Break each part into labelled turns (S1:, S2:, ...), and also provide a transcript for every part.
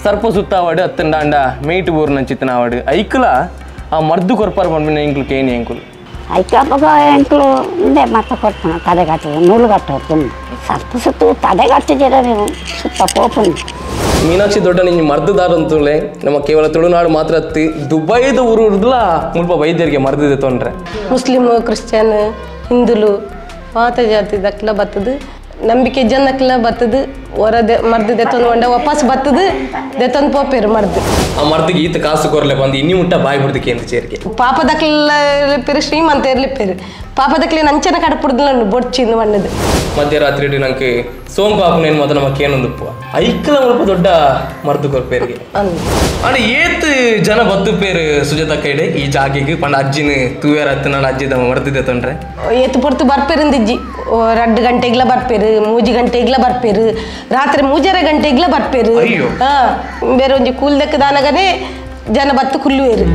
S1: ಸರ್ಪ ಸುತ್ತಾವಡು ಅತ್ತಂಡಾಂಡ mate bore ನಂಚಿತ್ತನಾವಡು ಐಕ್ಲ ಆ ಮರ್ದು ಕೊರ್ಪಾರ ಪಂಪಿನ ಎಂಕ್ಲು ಕೇನಿ ಎಂಕುಲು
S2: ಐಕಪ್ಪಗ ಎಂಕ್ಲು ಇಂದೆ ಮತ್ತೆ ಕೊಡ್ತಾನೆ ತಡೆಗಟ್ಟು ನೂಲುಗಟ್ಟು ಸರ್ಪ ಸುತ್ತು ತಡೆಗಟ್ಟಿದ್ದೀರ ನೀವು ಸುತ್ತ ಪೋಪುಂಡು.
S1: ಮೀನಾಕ್ಷಿ ದೊಡ್ಡ ನಿಂಗೆ ಮರ್ದುದಾರಂತಲೇ ನಮ್ಮ ಕೇವಲ ತುಳುನಾಡು ಮಾತ್ರ ಅತ್ತಿ ದುಬೈದ ಊರುರ್ದಲ ಮುಲ್ಪ ವೈದ್ಯರಿಗೆ ಮರ್ದಿದೆ ತೊಂದರೆ.
S3: ಮುಸ್ಲಿಮ್ ಕ್ರಿಶ್ಚಿಯನ್ ಹಿಂದೂಲು ಮಾತ ಜಾತಿ ದಕ್ಲ ಬತ್ತದು ನಂಬಿಕೆ ಜನಕ್ಲ ಬತ್ತದು ಹೊರ ಮರ್ದು ದೆತ್ತೊಂದು ಒಂಡ ವಾಪಸ್ ಬತ್ತದು ದೆತ್ತೊಂದು ಪೋಪೇರು ಮರ್ದು.
S1: ಆ ಮರ್ದಿಗೆ ಈತ ಕಾಸು ಕೊರಲೆ ಬಂದು ಇನ್ನಿ ಮುಟ್ಟ ಬಾಯಿ ಬಿಡ್ದಕ್ಕೆ ಅಂತ ಸೇರಿಗೆ
S3: ಪಾಪ ದಕ್ಲ ಪೇರು ಶ್ರೀಮಂತ ಇರ್ಲಿ ಪೇರು ಪಾಪ ದಕ್ಲೆ ನಂಚನ ಕಡಪುಡ್ದಲ ಬೊಡ್ಚಿಂದು ಮಣ್ಣದು.
S1: ಮಧ್ಯರಾತ್ರಿ ನಂಗೆ ಸೋಂಕು ಮಾತ್ರ ನಮ್ಮ ಕೇನೊಂದು ಐಕ್ಲ ಮುಲ್ಪ ದೊಡ್ಡ ಮರ್ದು ಕೊರ್ಪೇರಿಗೆ ಅಂಡ್ ಏತ್ ಜನ ಬತ್ತು ಪೇರು ಸುಜಾತ ಕೈಡೆ ಈ ಜಾಗೆಗೆ ಪಂಡ ಅಜ್ಜಿನ ತೂವೇರ ಹತ್ತು ನಾನು ಅಜ್ಜಿದ ಮರ್ದಿದೆ ತೊಂದ್ರೆ
S3: ಏತು ಪೊರ್ತು ಬರ್ಪೇರಿಂದಿಜ್ಜಿ 2 ಗಂಟೆಗ್ಲ ಬರ್ಪೇರು 3 ಗಂಟೆಗ್ಲ ಬರ್ಪೇರು ರಾತ್ರಿ 3.5 ಗಂಟೆಗ್ಲ ಬರ್ಪೇರು. ಹಾ ಬೇರೆ ಒಂಜಿ ಕೂಲ್ದಕ್ಕೆ ದಾನಗನೇ ಜನ ಬತ್ತು ಕುಲ್ಲುವೇರು.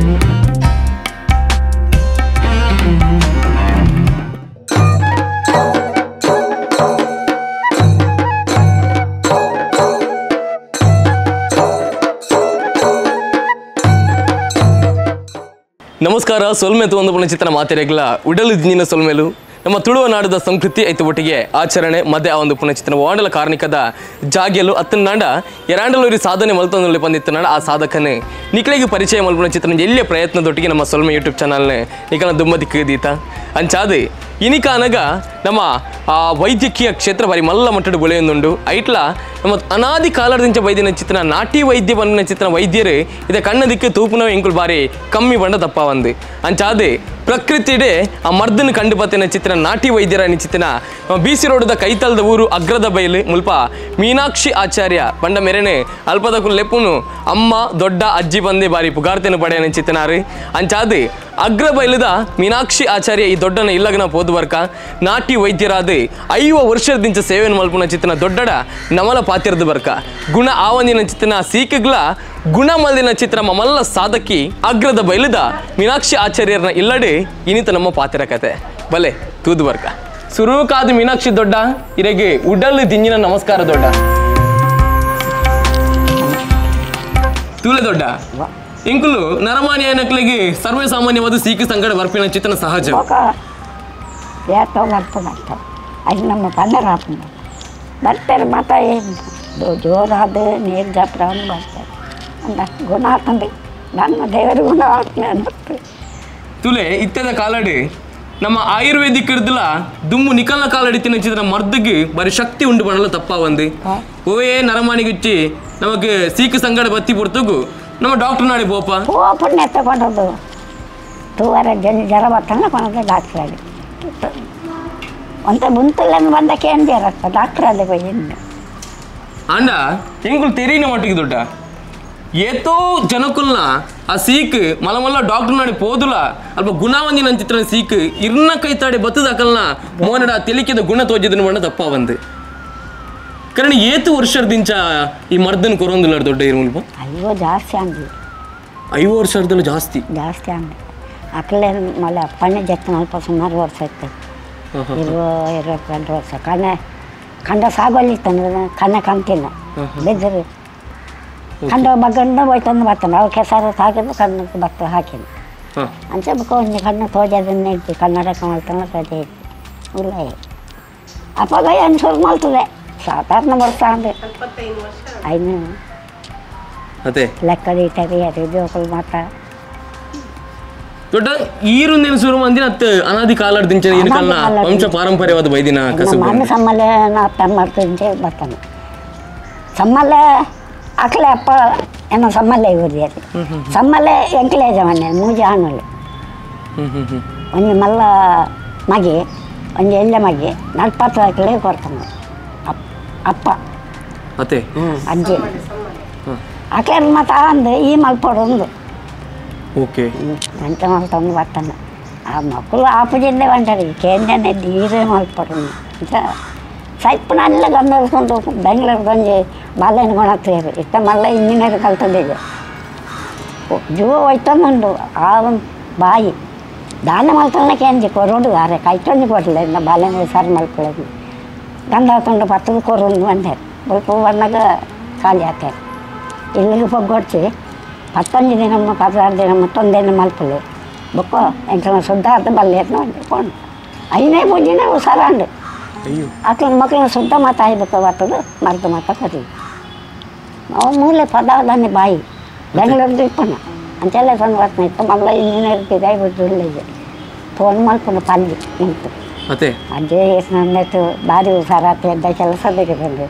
S1: ನಮಸ್ಕಾರ. ಸೊಲ್ಮೆ ಒಂದು ಪುಣಚಿತ್ರನ ಮಾತೆರೆಗ್ಲ ಉಡಲು ದಿಂಜಿನ ಸೊಲ್ಮೆಲು ನಮ್ಮ ತುಳುವ ನಾಡದ ಸಂಸ್ಕೃತಿ ಐತ ಒಟ್ಟಿಗೆ ಆಚರಣೆ ಮಧ್ಯೆ ಆ ಒಂದು ಪುಣಚಿತ್ರನ ವಾಂಡಲ ಕಾರ್ಣಿಕದ ಜಾಗೆಲು ಅತ್ತನಾಂಡ ಎರಾಂಡಲೂರಿ ಸಾಧನೆ ಮಲ್ತೊಂದು ಬಂದಿತ್ತನಾಡ ಆ ಸಾಧಕನೇ ನಿಕ್ಲೆಗೆ ಪರಿಚಯ ಮಲ್ಪುಣ ಚಿತ್ರನ ಎಲ್ಲಿಯ ಪ್ರಯತ್ನದೊಟ್ಟಿಗೆ ನಮ್ಮ ಸೊಲ್ಮೆ ಯೂಟ್ಯೂಬ್ ಚಾನಲ್ನೇ ನಿಕಲ ದುಮ್ಮದಿಕ್ಕ ದೀತ ಅಂಚಾದು ಇನಿಕಾನಗ ನಮ್ಮ ಆ ವೈದ್ಯಕೀಯ ಕ್ಷೇತ್ರ ಬಾರಿ ಮಲ್ಲ ಮಟ್ಟದ ಬೆಳೆಯೊಂದುಂಡು. ಐಟ್ಲ ನಮ್ಮ ಅನಾದಿ ಕಾಲದಿಂದ ವೈದ್ಯನ ಚಿತ್ರ ನಾಟಿ ವೈದ್ಯ ಬಂದಿನ ಚಿತ್ರ ವೈದ್ಯರು ಇದೇ ಕಣ್ಣ ದಿಕ್ಕು ತೂಪುನವ ಎಂಕುಲು ಬಾರಿ ಕಮ್ಮಿ ಬಂಡ ತಪ್ಪ ಬಂದು ಅಂಚಾದು ಪ್ರಕೃತಿಡೆ ಆ ಮರ್ದನ್ನು ಕಂಡು ಬತ್ತಿನ ಚಿತ್ರ ನಾಟಿ ವೈದ್ಯರ ಚಿತ್ರ ಬಿ ಸಿ ರೋಡದ ಕೈತಲ್ದ ಊರು ಅಗ್ರದ ಬೈಲು ಮುಲ್ಪ ಮೀನಾಕ್ಷಿ ಆಚಾರ್ಯ ಬಂಡ ಮೆರೆನೆ ಅಲ್ಪದಕು ಲೆಪ್ಪುನು ಅಮ್ಮ ದೊಡ್ಡ ಅಜ್ಜಿ ಬಂದೆ ಬಾರಿ ಪುಗಾರ್ತೆನು ಪಡೆಯನ ಚಿತ್ರನಾರು ಅಂಚಾದು ಅಗ್ರ ಬೈಲದ ಮೀನಾಕ್ಷಿ ಆಚಾರ್ಯ ಈ ದೊಡ್ಡನ ಇಲ್ಲಗನ ಪೋದುವರ್ಕ ನಾಟಿ ವೈದ್ಯರಾದ 50 ವರ್ಷದಿಂದ ಸೇವೆಯನ್ನು ಮಲ್ಪುನ ಚಿತ್ರನ ದೊಡ್ಡಡ ನಮಲ ಪಾತಿರದ ಬರ್ಕ ಗುಣ ಆವಂದಿನ ಚಿತ್ರನ ಸೀಕಗ್ಲ ಗುಣ ಮಲ್ದಿನ ಚಿತ್ರ ಮಲ್ಲ ಸಾಧಕಿ ಅಗ್ರದ ಬೈಲದ ಮೀನಾಕ್ಷಿ ಆಚಾರ್ಯರನ್ನ ಇಲ್ಲಡೆ ಇನಿತ ನಮ್ಮ ಪಾತಿರ ಕತೆ ಬಲೆ ತೂದು ಬರ್ಕ ಸುರುಕಾದ ಮೀನಾಕ್ಷಿ ದೊಡ್ಡ ಇರೆಗೆ ಉಡಲ್ ದಿಂಜಿನ ನಮಸ್ಕಾರ ದೊಡ್ಡ ತೂಲೆ ದೊಡ್ಡ ಇಂಕುಲು ನರಮಾನ್ಯ ನಕ್ಲಿಗೆ ಸರ್ವೇ ಸಾಮಾನ್ಯವಾದ ಸೀಕು ಸಂಕಟ ಬರ್ಪಿನ ಚಿತ್ರನ ಸಹಜ
S2: ಏತೋ ಬರ್ಪುನಂತ ಅದು ನಮ್ಮ ಪಂದರ ಬರ್ತಾರೆ ಮಾತಾ ಜೋರಾದ ನೀರು ಜಾತ್ರೆ ಬರ್ತಾರೆ ಅಂದ ಗುಣ ಆತಂದು ನನ್ನ ದೇವರ ಗುಣ ಆಗ್ತಾನೆ ಅನ್ನತ್ತೆ.
S1: ತುಲೆ ಇತ್ತದ ಕಾಲಡಿ ನಮ್ಮ ಆಯುರ್ವೇದಿಕ್ ಇರ್ದಲ ದುಮ್ಮು ನಿಕಲ್ನ ಕಾಲಡಿ ತಿನ್ನ ಮರ್ದಿಗೆ ಬರೀ ಶಕ್ತಿ ಉಂಡು ಬಣ್ಣಲ ತಪ್ಪ ಒಂದು ಓಯೇ ನರಮಾನಿಗುಚ್ಚಿ ನಮಗೆ ಸೀಕು ಸಂಕಟ ಬತ್ತಿ ಪುರ್ತಗು ನಮ್ಮ ಡಾಕ್ಟರ್ ನಾಡಿ ಬೋಪ
S2: ಪೋಪಣ್ಣೆ ತಗೊಂಡದ್ದು ತೂವರ ಜನ ಜ್ವರ ಬರ್ತಾನೆ ಕೊನದು ಡಾಕ್ಟ್ರ್ ಅಲ್ಲಿ ಅಂತ ಮುಂತಲ್ಲನ್ನು ಬಂದಕ್ಕೆ ಏನು ಜರತ್ತ ಡಾಕ್ಟ್ರ್ ಅಲ್ಲಿ ಹೋಗಿ
S1: ಅಂಡ ಎಂಕುಲು ತೆರೀನ ಮಟ್ಟಿಗೆ ದೊಡ್ಡ ಏತೋ ಜನಕುಲ್ನ ಆ ಸೀಕ್ ಮಲ ಡಾಕ್ಟರ್ ನಾಡಿ ಪೋದುಲ ಅಲ್ಪ ಗುಣವಂದಿನ ಚಿತ್ರ ಸೀಕ್ ಇರ್ನ ಕೈತಾಡಿ ಬತ್ತದ ಅಕಲ್ನ ಮೋನಡ ತೆಲಿಕೆದ ಗುಣ ತೋಜಿದನು ಬಣ್ಣ ತಪ್ಪ ಬಂದು ಕಾರಣ ಏತು ವರ್ಷದಿಂಚ ಈ ಮರ್ದನ್ ಕೊರೊಂದಿಲ್ಲ ದೊಡ್ಡ ಇರುಮಲ್ಪ
S2: ಅಯ್ಯೋ ಜಾಸ್ತಿ ಅಂದ್ವಿ
S1: 50 ವರ್ಷದಲ್ಲ ಜಾಸ್ತಿ
S2: ಜಾಸ್ತಿ ಅಂದ್ವಿ ಅಕಲೆ ಮಲ್ಲ ಅಪ್ಪನೇ ಜತ್ತ ಅಲ್ಪ ಸುಮಾರು ವರ್ಷ ಇತ್ತು 22 ವರ್ಷ ಕಣ್ಣೆ ಕಂಡ ಸಾಗೋಲಿ ತಂದ್ರೆ ಕಣ್ಣೆ ಕಾಣ್ತಿಲ್ಲ ಬೆದರು ಕಂಡ ಬಗ್ಗಂಡ ಹೋಯ್ತಂದು ಬರ್ತಾನೆ ಅವ್ರು ಕೆಸರು ಹಾಕಿದ್ದು ಕಣ್ಣಕ್ಕೆ ಭತ್ತ ಹಾಕಿದ್ದು ಅಂಚೆ ಒಂದು ಕಣ್ಣು ತೋಜದನ್ನೇ ಇತ್ತು ಕನ್ನಡಕ್ಕೆ ಮಾಡ್ತಾನೆ ತೋಜ ಇತ್ತು ಇಲ್ಲ ಅಪ್ಪಾಗ ಏನು ಶುರು ಮಾಡ್ತದೆ ಸಾಧಾರಣ ವರ್ಷ ಅಂದರೆ ಐನು
S1: ಅದೇ
S2: ಲೆಕ್ಕದ ಇಟ್ಟಾಗ ಅದು ಜೋಕುಲು ಮಾತ್ರ
S1: ದೊಡ್ಡ ಈರುಂದೇನು ಶುರು ಮಂದಿನ ಅತ್ತ ಅನಾದಿ ಕಾಲದಿಂಚ ಏನಕಲ್ಲ ವಂಶ ಪಾರಂಪರ್ಯವಾದ ಬೈದಿನ ಕಸುಬು
S2: ನಮ್ಮ ಸಮ್ಮಲೆ ಅಪ್ಪ ಮಾಡ್ತಿಂಚೆ ಬರ್ತಾನೆ ಸಮ್ಮಲೆ ಅಕ್ಲೆ ಅಪ್ಪ ಏನೋ ಸಮ್ಮಲೆ ಇವ್ರಿ ಅದು ಸಮ್ಮಲೆ ಎಂಕ್ಲೆ ಜವನ್ನೆ ಮೂಜಿ ಆಣುಲು ಒಂಜಿ ಮಲ್ಲ ಮಗಿ ಒಂಜಿ ಎಲ್ಲ ಮಗಿ ನಡ್ಪತ್ರ ಅಕ್ಲೆ ಕೊಡ್ತಾನೆ ಅಪ್ಪ
S1: ಅತ್ತೆ
S2: ಅಜ್ಜಿ ಅಕ್ಲೆ ಮಾತ್ರ ಅಂದು ಈ ಮಲ್ಪಡೊಂದು
S1: ಓಕೆ
S2: ಅಂಚ ಮಲ್ತೊಂದು ಬರ್ತಾನೆ ಆ ಮಕ್ಕಳು ಆಪುಜಿಂದೆ ಬಂటారు ಕೇಂದ್ರನೇ ನೀರೇ ಮಲ್ಪಡೊಂದು ಅಂಚ ಸೈಪುನ ಅಲ್ಲ ಗಂಧರ್ಸ್ಕೊಂಡು ಬೆಂಗಳೂರಿಗೆ ಒಂಜಿ ಬಾಲ್ಯನ ಕೊಣತ್ತೀರಿ ಇತ್ತ ಮಲ್ಲ ಇಂಜಿನಿಯರ್ ಕಲ್ತಂದಿದೆ ಜೀವ ಹೋಯ್ತಂದುಂಡು ಆ ಬಾಯಿ ದಾನ ಮಲ್ತನ ಕೇಂಜಿ ಕೊರೋಡು ಅರೆ ಕೈಟೊಂಜಿ ಕೊಡಲೆ ಬಾಲ್ಯನ ಸರ್ ಮಲ್ಪೊಳದು ಗಂಧ ಹಾಕೊಂಡು ಪತ್ತದ ಕೊರೋದು ಬಂದೆ ಬೊಲ್ಪ ಬಂದಾಗ ಖಾಲಿ ಆಗ್ತಾರೆ. ಇಲ್ಲಿಗೆ ಪೊಗ್ಗೊಡ್ಚಿ 15 ದಿನ 16 ದಿನ ತೊಂದೆನ ಮಲ್ಪಲು ಬೊಕ್ಕ ಎಂಕಲ್ನ ಶುದ್ಧ ಆದ ಬಲ್ಲೇರ್ನ ಪೋಂಡು 5ನೇ ಪೂಜೆನೇ ಹುಷಾರಾಂಡು ಆಕಳ ಮಕ್ಕಳನ್ನ ಶುದ್ಧ ಮಾತಾಯಿ ಬೊಕ್ಕ ಬರ್ತದೆ ಮರ್ದು ಮಾತಾ ಕೊರಿ ಅವು ಮೂಲೆ ಪದಾರ್ದಾನೆ ಬಾಯಿ ಬೆಂಗಳೂರ್ದು ಇಪ್ಪಣ ಅಂತೆಲ್ಲ ಸಣ್ಣ ಬರ್ತನ ಇತ್ತು ಮಲ್ಲ ಇಂಜಿನಿಯರ್ ಬಿಟ್ಟು ಫೋನ್ ಮಲ್ಪುಂಡು ಪಲ್ಲಿ ನಿಂತು
S1: ಅದೇ
S2: ಅಜ್ಜೆ ನನ್ನೆತ್ತು ಭಾರಿ ಹುಷಾರಾತ ಎದ್ದ ಕೆಲಸ ಬಂದು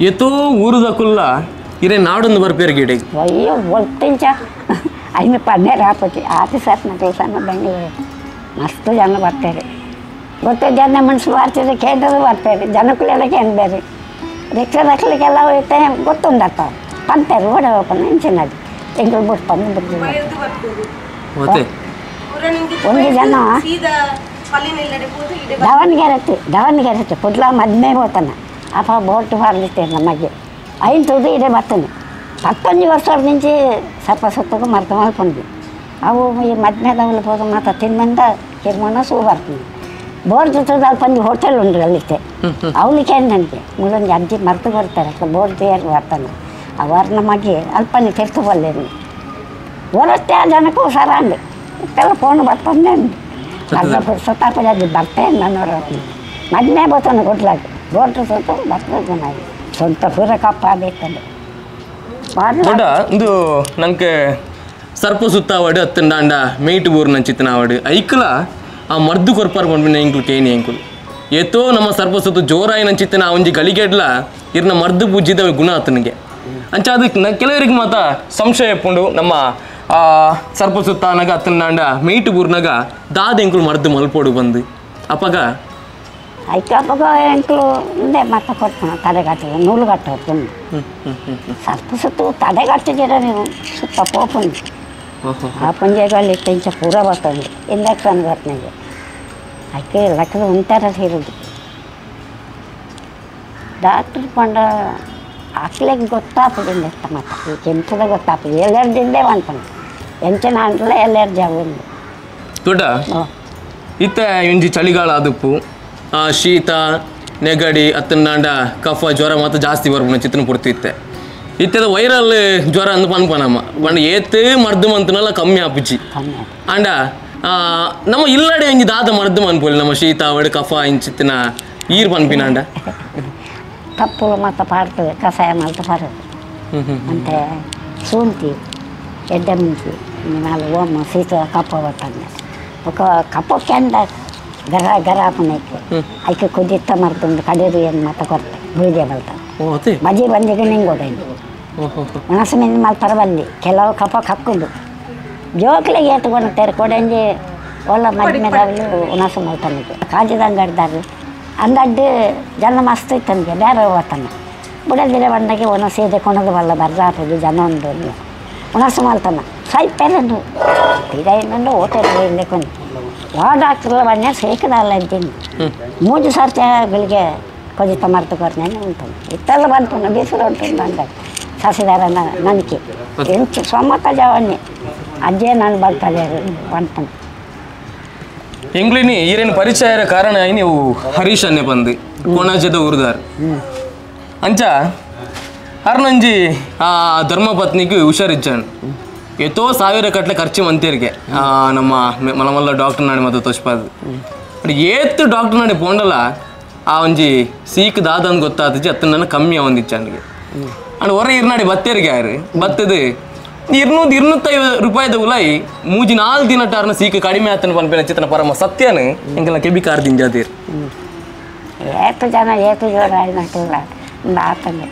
S1: ಎತ್ತೋ ಊರುದ ಕುಲ್ಲ ಇರೇ ನಾಡೊಂದು ಬರ್ಪೇರು ಗಿಡ
S2: ಅಯ್ಯೋ ಒತ್ತಿಂಚ ಐನು ಪನ್ನೇ ರಾಪತಿ ಆತಿ ಸರ್ ನಕಲು ಸಣ್ಣ ಬೆಂಗಳೂರು ಮಸ್ತ್ ಜನ ಬರ್ತಾರೆ ಗೊತ್ತೇ ಜನ ಮನ್ಸು ಬರ್ತಿದ್ರೆ ಕೇಂದ್ರದ ಬರ್ತಾರೆ ಜನಕ್ಕಳೆಲ್ಲ ಕೇಂದ್ರ ರಿಕ್ಷಾ ದಕ್ಕಲಿಗೆಲ್ಲ ಹೋಯ್ತೆ ಗೊತ್ತುಂಡತ್ತ ಪಂತಾರೆ ಓಡ ಹೋಗ್ಕೊಂಡು ಇಂಚಿನದು ಎಂಗಳು ಬಿಟ್ಟು ಬಂದು ಬಿಡ್ತೀವಿ ಒಂದು ಜನ ದಾವಣಗೆರೆ ದಾವಣಗೆರೆ ಕುಡ್ಲ ಮದ್ಮೆ ಹೋಗ್ತಾನೆ ಅಪ್ಪ ಬೋಟ್ ಬಾರ್ಲಿತ್ತೆ ನಮಗೆ ಐನ್ ತುದು ಇದೇ ಬರ್ತಾನೆ 15 ವರ್ಷದ నుంచి ಸರ್ಪ ಸುತ್ತకు ಮರ್ತ ಮಲ್ಪಂಡು ಅವು ಈ ಮದ್ಮೆದವಳು ಹೋದ ಮಾತ ತಿನ್ನಂದ ಕಿರ್ಮನ ಸೂ ಬರ್ತೀನಿ ಬೋರ್ ಜೊತೆ ಅಲ್ಪ ಹೋಟೆಲ್ ಉಂಟು ಅಲ್ಲಿತ್ತೆ ಅವಳಿಗೆ ನನಗೆ ಮುಳ್ಳೊಂದು ಅಜ್ಜಿ ಮರ್ತು ಬರ್ತಾರೆ ಬೋರ್ ತಯಾರು ಬರ್ತಾನೆ ಅವರ ನಮಗೆ ಅಲ್ಪನಿ ತಿರ್ತು ಬಲ್ಲೇನು ಹೊರತ್ತೆ ಆ ಜನಕ್ಕೂ ಸರಾಂಡು ಇತ್ತೆಲ್ಲ ಫೋನ್ ಬರ್ತಾನೆ ಅರ್ಧ ಸತ್ತಾಪ ಅದು ಬರ್ತೇನೆ ನಾನು ಮದ್ಮೆ ಬರ್ತಾನೆ ಕೊಡ್ಲಾಗ ಬೋರ್ಡ್ ಸುತ್ತ ಬರ್ತದೆ ನಾನು ಸ್ವಂತ ಪೂರ ಕಪ್ಪ ಬೇಕಂದು
S1: ದೊಡ್ಡ ಇದು ನಂಗೆ ಸರ್ಪ ಸುತ್ತಾವಡು ಅತ್ತಂಡಾಂಡ ಮೇಯ್ಟು ಊರು ನಂಚಿತ್ತನಾವಡು ಐಕ್ಲ ಆ ಮರ್ದು ಕೊರ್ಪಾರ್ ಕೊಂಡ್ಬಿನ ಎಂಕುಲು ಕೇನಿ ಎಂಕುಲು ಏತೋ ನಮ್ಮ ಸರ್ಪ ಸುತ್ತು ಜೋರಾಯಿ ನಂಚಿತ್ತನ ಆ ಒಂಜಿ ಗಳಿಗೆಡ್ಲ ಇರ್ನ ಮರ್ದು ಪೂಜಿದ ಗುಣ ಆತನಿಗೆ ಅಂಚ ಅದಕ್ಕೆ ಕೆಲವರಿಗೆ ಮಾತ ಸಂಶಯ ಪುಂಡು ನಮ್ಮ ಸರ್ಪ ಸುತ್ತಾನಗ ಅತ್ತಂಡಾಂಡ ಮೇಯ್ಟು ಊರ್ನಾಗ ದಾದ ಎಂಕುಲು ಮರ್ದು ಮಲ್ಪೋಡು ಬಂದು ಅಪ್ಪಗ
S2: ಐಕೆ ಅಪ್ಪಗ ಎಂಕುಲು ಮುಂದೆ ಮತ್ತೆ ಕೊಡ್ತಾನೆ ತಡೆಗಟ್ಟಿದ ನೂಲು ಕಟ್ಟೋದು ಸರ್ಪ ಸುತ್ತು ತಡೆಗಟ್ಟಿದ್ದೀರ ನೀವು ಸುತ್ತ ಪೋಪುಂಡು ಆ ಪಂಜೆಗಳಲ್ಲಿ ಇಂಚ ಪೂರ ಬರ್ತದೆ ಇಂಜೆಕ್ಷನ್ ಬರ್ತದೆ ಅದಕ್ಕೆ ಲೆಕ್ಕದ ಒಂಥರ ಇರೋದು ಡಾಕ್ಟ್ರ್ ಪಂಡ ಆಕ್ಲಿಗೆ ಗೊತ್ತಾಗ್ತದೆ ಮತ್ತೆ ಈ ಕೆಂಪದ ಗೊತ್ತಾಗ್ತದೆ ಎಲ್ಲರ್ದಿಂದೇ ಅನ್ಕೊಂಡು ಎಂಚಿನ ಅಂಟಲೇ ಎಲ್ಲರ ಜಾಗ ಒಂದು
S1: ದೊಡ್ಡ ಇತ್ತ ಒಂಜಿ ಚಳಿಗಾಲ ಆದುಪ್ಪು ಶೀತ ನೆಗಡಿ ಅತ್ತಂಡಾಂಡ ಕಫ ಜ್ವರ ಮಾತ್ರ ಜಾಸ್ತಿ ಬರ್ಪುನ ಚಿತ್ರನ ಪುರ್ತು ಇತ್ತೆ ಇತ್ತೆದ ವೈರಲ್ ಜ್ವರ ಅಂದು ಪನ್ಪನಮ್ಮ ಪಂಡ ಏತ್ ಮರ್ದು ಮಂತನಲ್ಲ ಕಮ್ಮಿ ಆಪುಜಿ ಅಂಡ ನಮ್ಮ ಇಲ್ಲಡೆ ಒಂಜಿ ದಾದ ಮರ್ದು ಮನ್ಪೋಲಿ ನಮ್ಮ ಶೀತ ಅವಡು ಕಫ ಇಂಚಿತ್ತಿನ ಈರ್ ಪನ್ಪಿನಾಂಡ
S2: ತಪ್ಪು ಮತ್ತೆ ಪಾಡ್ತದೆ ಕಷಾಯ ಮಲ್ತು ಪಾಡೋದು ಅಂತೆ ಶುಂಠಿ ಎಡ್ಡೆ ಮುಂಚಿ ನಾಲ್ಕು ಓಮ ಶೀತ ಕಪ್ಪ ಬರ್ತಾನೆ ఒక ಕಪ್ಪ ಕೆಂಡ ಗರ ಗರ ಆಪನೈತೆ ಐಕೆ ಕುದಿತ್ತ ಮರ್ತುಂಡು ಕಡಿದು ಏನು ಮತ್ತ ಕೊರ್ತೆ ಗುಳಿಗೆ ಬಲ್ತಾನೆ ಮಜಿ ಬಂದಿಗೆ ನಿಂಗೊಡೈನು ಒಣಸು ಮಿನ್ ಮಲ್ಪರ ಬಂದು ಕೆಲವು ಕಪ್ಪ ಕಕ್ಕೊಂಡು ಜೋಕ್ಲಿಗೆ ಏತ್ಕೊಂಡು ಕೊಡಂಜಿ ಒಲ್ಲ ಮದ್ಮೆದಾಗಲೂ ಒಣಸು ಮಲ್ತಾನಿಗೆ ಕಾಜಿದ ಅಂಗಡ್ದಾರು ಅಂಗಡ್ಡು ಜನ ಮಸ್ತ್ ಇತ್ತನಿಗೆ ಬೇರೆ ಹೋಗ್ತಾನೆ ಬುಡದಿರ ಬಂದಾಗೆ ಒಣಸು ಇದೆ ಕೊಣದು ಬಲ್ಲ ಬರ್ದಾಪದು ಜನ ಉಂಡು ಒಣಸು ಮಲ್ತಾನ ಸೈಪೆರನು ಇದೇನಂದ್ರೆ ಹೋಟೆಲ್ ಹಿಂದೆ ಕೊಂಡು ಯಾವ ಡಾಕ್ಟ್ರ್ ಬಣ್ಣ ಸೇಕದಲ್ಲ ಅಂತೀನಿ 3 ಸರ್ತಿ ಗಳಿಗೆ ಕೊಜಿತ ಮರ್ತು ಕೊರ್ನೇನೆ ಉಂಟು ಇತ್ತೆಲ್ಲ ಬಂತು ಬಿಸಿಲು ಉಂಟು ಅಂಗಡಿ ಸಸಿದಾರ ನನಗೆ ಎಂಚು ಸೊಮ್ಮತ ಜವನ್ನಿ ಅಜ್ಜೇ ನಾನು ಬರ್ತದೆ ಬಂತು
S1: ಎಂಗ್ಲಿನಿ ಈರೇನು ಪರಿಚಯರ ಕಾರಣ ನೀವು ಹರೀಶ್ ಅನ್ನೇ ಬಂದು ಕೊಣಾಜದ ಊರುದಾರ್ ಅಂಚ ಅರ್ನಂಜಿ ಆ ಧರ್ಮಪತ್ನಿಗೆ ಹುಷಾರಿಜ್ಜಾನ್ ಎತ್ತೋ ಸಾವಿರ ಕಟ್ಲೆ ಖರ್ಚು ಮಂತೇರಿಗೆ ನಮ್ಮ ಮಲಮಲ್ಲ ಡಾಕ್ಟರ್ ನಾಡಿ ಮತ್ತು ತೋಷ್ಪಾದ್ ಏತ್ತು ಡಾಕ್ಟರ್ ನಾಡಿ ಪೋಂಡಲ್ಲ ಆ ಒಂಜಿ ಸೀಕ್ ದಾದಂದು ಗೊತ್ತಾತಿಜಿ ಅತ್ತ ನನ್ನ ಕಮ್ಮಿ ಅವಂದಿಚ್ಚಾನಿಗೆ ಅಂಡ್ ಹೊರ ಇರ್ನಾಡಿ ಬತ್ತೇರಿಗೆ ಯಾರು ಬತ್ತದು 200-250 ರೂಪಾಯಿದ ಉಲಾಯಿ 3-4 ದಿನ ಟಾರ್ನ ಸೀಕ್ ಕಡಿಮೆ ಆತನ ಪನ್ಪಿನ ಚಿತ್ರನ ಪರಮ ಸತ್ಯನ ಎಂಕೆಲ್ಲ ಕೆಬಿ ಕಾರ್ ದಿಂಜಾದೀರ್
S2: ಏತು ಜನ ಏತು ಜೋರ ಆಯ್ನಕ್ಕಿಲ್ಲ ಆತನೆ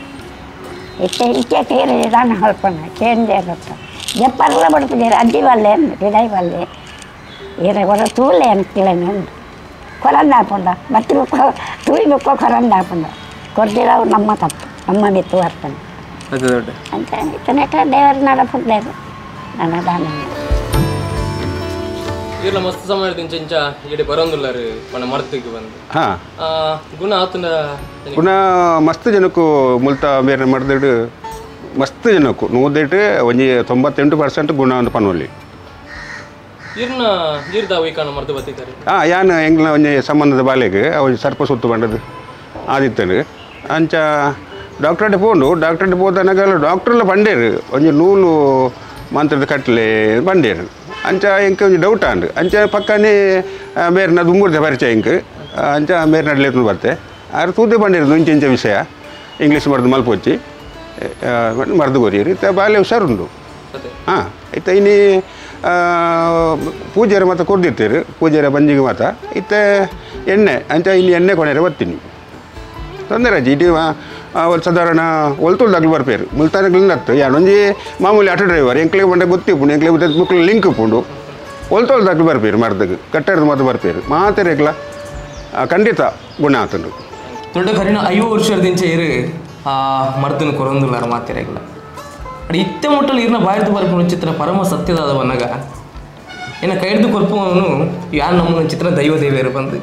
S2: ಇತ್ತೆ ಇಕ್ಕೆ ತೀರಿ ದಾನ ಹೊಲ್ಪನ ಕೇಂದ್ರ ಇರುತ್ತೆ ಜಪ್ಪರ್ಲ ಬಡ್ತಿದ್ದೀರಿ ಅಜ್ಜಿ ಬಲ್ಲೆ ಬಿಡೈ ಬಲ್ಲೆ ಈರ ಕೊರ ತೂಲೆ ಅನ್ಕಿಲ್ಲ ಉಂಟು ಕೊರಂದ ಹಾಪುಂಡ ಬತ್ತಿ ಬುಕ್ಕ ತೂಯಿ ಬುಕ್ಕ ಕೊರಂದ ಹಾಪುಂಡ ಕೊಡ್ದಿರವು ನಮ್ಮ ತಪ್ಪು ನಮ್ಮ ಮಿತ್ತು ಬರ್ತದೆ ಅಂತ ಇತ್ತನೇಟ ದೇವರ ನಡಪುದ್ದೇರು ನನ್ನ ದಾನ
S1: ಇರ್ಲ ಮಸ್ತ್ ಸಮಯದಿಂದ ಇಂಚ ಇಡೆ ಬರೋಂದುಲ್ಲಾರು ಪಣ ಮರ್ತಿಗೆ ಬಂದು
S4: ಹಾಂ
S1: ಗುಣ ಆತನ
S4: ಗುಣ ಮಸ್ತ್ ಜನಕ್ಕೂ ಮುಲ್ತ ಬೇರೆ ಮರ್ದಿಡು ಮಸ್ತ್ ಜನಕ್ಕೂ ನೂದೆಟ್ಟು ಒಂಜಿ 98% ಗುಣ ಅಂತ ಪನ್ವಲ್ಲಿ
S1: ಇರ್ನ ಇರ್ದ ವೈಕಾಣ ಮರ್ದು ಬತ್ತಿದ್ದಾರೆ
S4: ಹಾಂ ಯಾನ್ ಎಂಗ್ಲ ಒಂಜಿ ಸಂಬಂಧದ ಬಾಲೆಗೆ ಅವು ಸರ್ಪ ಸುತ್ತು ಬಂಡದು ಆದಿತ್ತನು ಅಂಚ ಡಾಕ್ಟ್ರೇಟ್ ಪೋಂಡು ಡಾಕ್ಟ್ರೇಟ್ ಪೋತನಗಲ್ಲ ಡಾಕ್ಟ್ರೆಲ್ಲ ಪಂಡೇರು ಒಂಜಿ ನೂಲು ಮಂತ್ರದ ಕಟ್ಲೆ ಪಂಡೇರು ಅಂಚ ಎಂಕ್ ಒಂಜಿ ಡೌಟ್ ಆಂಡ್ ಅಂಚ ಪಕ್ಕನೇ ಮೇರ್ನ ದುಂಬುರ್ದ ಪರಿಚಯ ಎಂಕ್ ಅಂಚ ಮೇರ್ನ ಲೇತು ಬರ್ತೆ ಆರು ತೂದೆ ಪಂಡೇರು ಇಂಚ ಇಂಚ ವಿಷಯ ಇಂಗ್ಲೀಷ್ ಮರ್ದು ಮಲ್ಪೊಚ್ಚಿ ಮರ್ದು ಕೊರಿಯರು ಇತ್ತ ಬಾಲ್ಯ ಹುಷಾರುಂಡು ಹಾಂ ಇತ್ತ ಇನಿ ಪೂಜೆರ ಮಾತ ಕೊರ್ದಿತ್ತೇರು ಪೂಜೆರ ಬಂಜಿಗೆ ಮಾತ ಇತ್ತ ಎಣ್ಣೆ ಅಂಚ ಇಲ್ಲಿ ಎಣ್ಣೆ ಕೊನೆರ ಬರ್ತೀನಿ ತೊಂದರೆ ಅಜ್ಜಿ ಇಡೀ ಸಾಧಾರಣ ಒಲ್ತುಲ್ದಾಗ್ಲು ಬರ್ಪೇರು ಮುಲ್ತಾನಗ್ಲಿಂದ ಹತ್ತು ಯಾನೊಂಜಿ ಮಾಮೂಲಿ ಆಟೋ ಡ್ರೈವರ್ ಎಂಕ್ಲೆ ಬಂಡೆ ಗೊತ್ತಿಪ್ಪುಂಡು ಎಂಕ್ಲೆ ಮುಕ್ಳು ಲಿಂಕ್ ಇಪ್ಪುಂಡು ಒಲ್ತೊಲ್ದಾಗ್ಲು ಬರ್ಪೇರು ಮರ್ದಗ್ ಕಟ್ಟಡದ ಮಾತು ಬರ್ಪೇರು ಮಾತೆರೆಗ್ಲ ಖಂಡಿತ ಗುಣ ಆತಂಡು
S1: ದೊಡ್ಡ ಕರಿನ 50 ವರ್ಷದಿಂಚೆ ಇರು ಆ ಮರ್ದನ ಕೊರೊಂದುಲ್ಲಾರ ಮಾತೆರೆಗ್ಲ ಅಡಿ ಇತ್ತೆ ಮುಟ್ಟಲು ಇರ್ನ ಬಾಯಿರ್ದು ಬರ್ಪುನ ಚಿತ್ರ ಪರಮ ಸತ್ಯದಾದ ಬನ್ನಗ ಏನ ಕೈಡ್ದು ಕೊರ್ಪುವನು ಯಾರು ನಮ್ಮನ ಚಿತ್ರ ದೈವ ದೇವಿಯರು ಬಂದು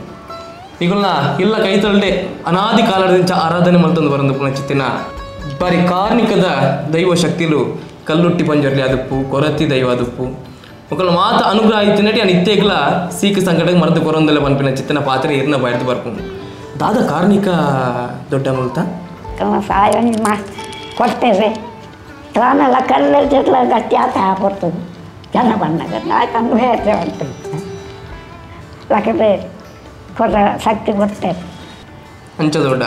S1: ಈಗಲ್ನ ಇಲ್ಲ ಕೈತಲ್ಡೆ ಅನಾದಿ ಕಾಲದಿಂದ ಆರಾಧನೆ ಮಲ್ತಂದು ಬರಂದು ಪುನ ಚಿತ್ತಿನ ಬಾರಿ ಕಾರ್ಣಿಕದ ದೈವ ಶಕ್ತಿಲು ಕಲ್ಲುಟ್ಟಿ ಪಂಜರ್ಲಿ ಅದಪ್ಪು ಕೊರತಿ ದೈವ ಅದಪ್ಪು ఒకళ్ళ ಮಾತ ಅನುಗ್ರಹ ಇತ್ತಿನಟ್ಟಿ ಆ ನಿತ್ಯಗ್ಲ ಸೀಕ ಸಂಕಟಕ್ಕೆ ಮರೆದು ಕೊರೊಂದಲ್ಲ ಪನ್ಪಿನ ಚಿತ್ತಿನ ಪಾತ್ರೆ ಇರ್ನ ಬಾಯಿರ್ದು ಬರ್ಪುಂಡು ದಾದ ಕಾರ್ಣಿಕ ದೊಡ್ಡ ಮುಲ್ತ
S2: ಸಹಾಯ ಕೊಡ್ತೇವೆ ತ್ರಾನೆಲ್ಲ ಕಲ್ಲೆಲ್ಲ ಗಟ್ಟಿ ಆತ ಬರ್ತದೆ ಜನ ಬಂದಾಗ ನಾಲ್ಕು ಹೇಳ್ತೇವೆ ಅಂತ ಯಾಕಂದರೆ ಕೊಡ ಶಕ್ತಿ ಕೊಡ್ತೇವೆ
S1: ಅಂಚ ದೊಡ್ಡ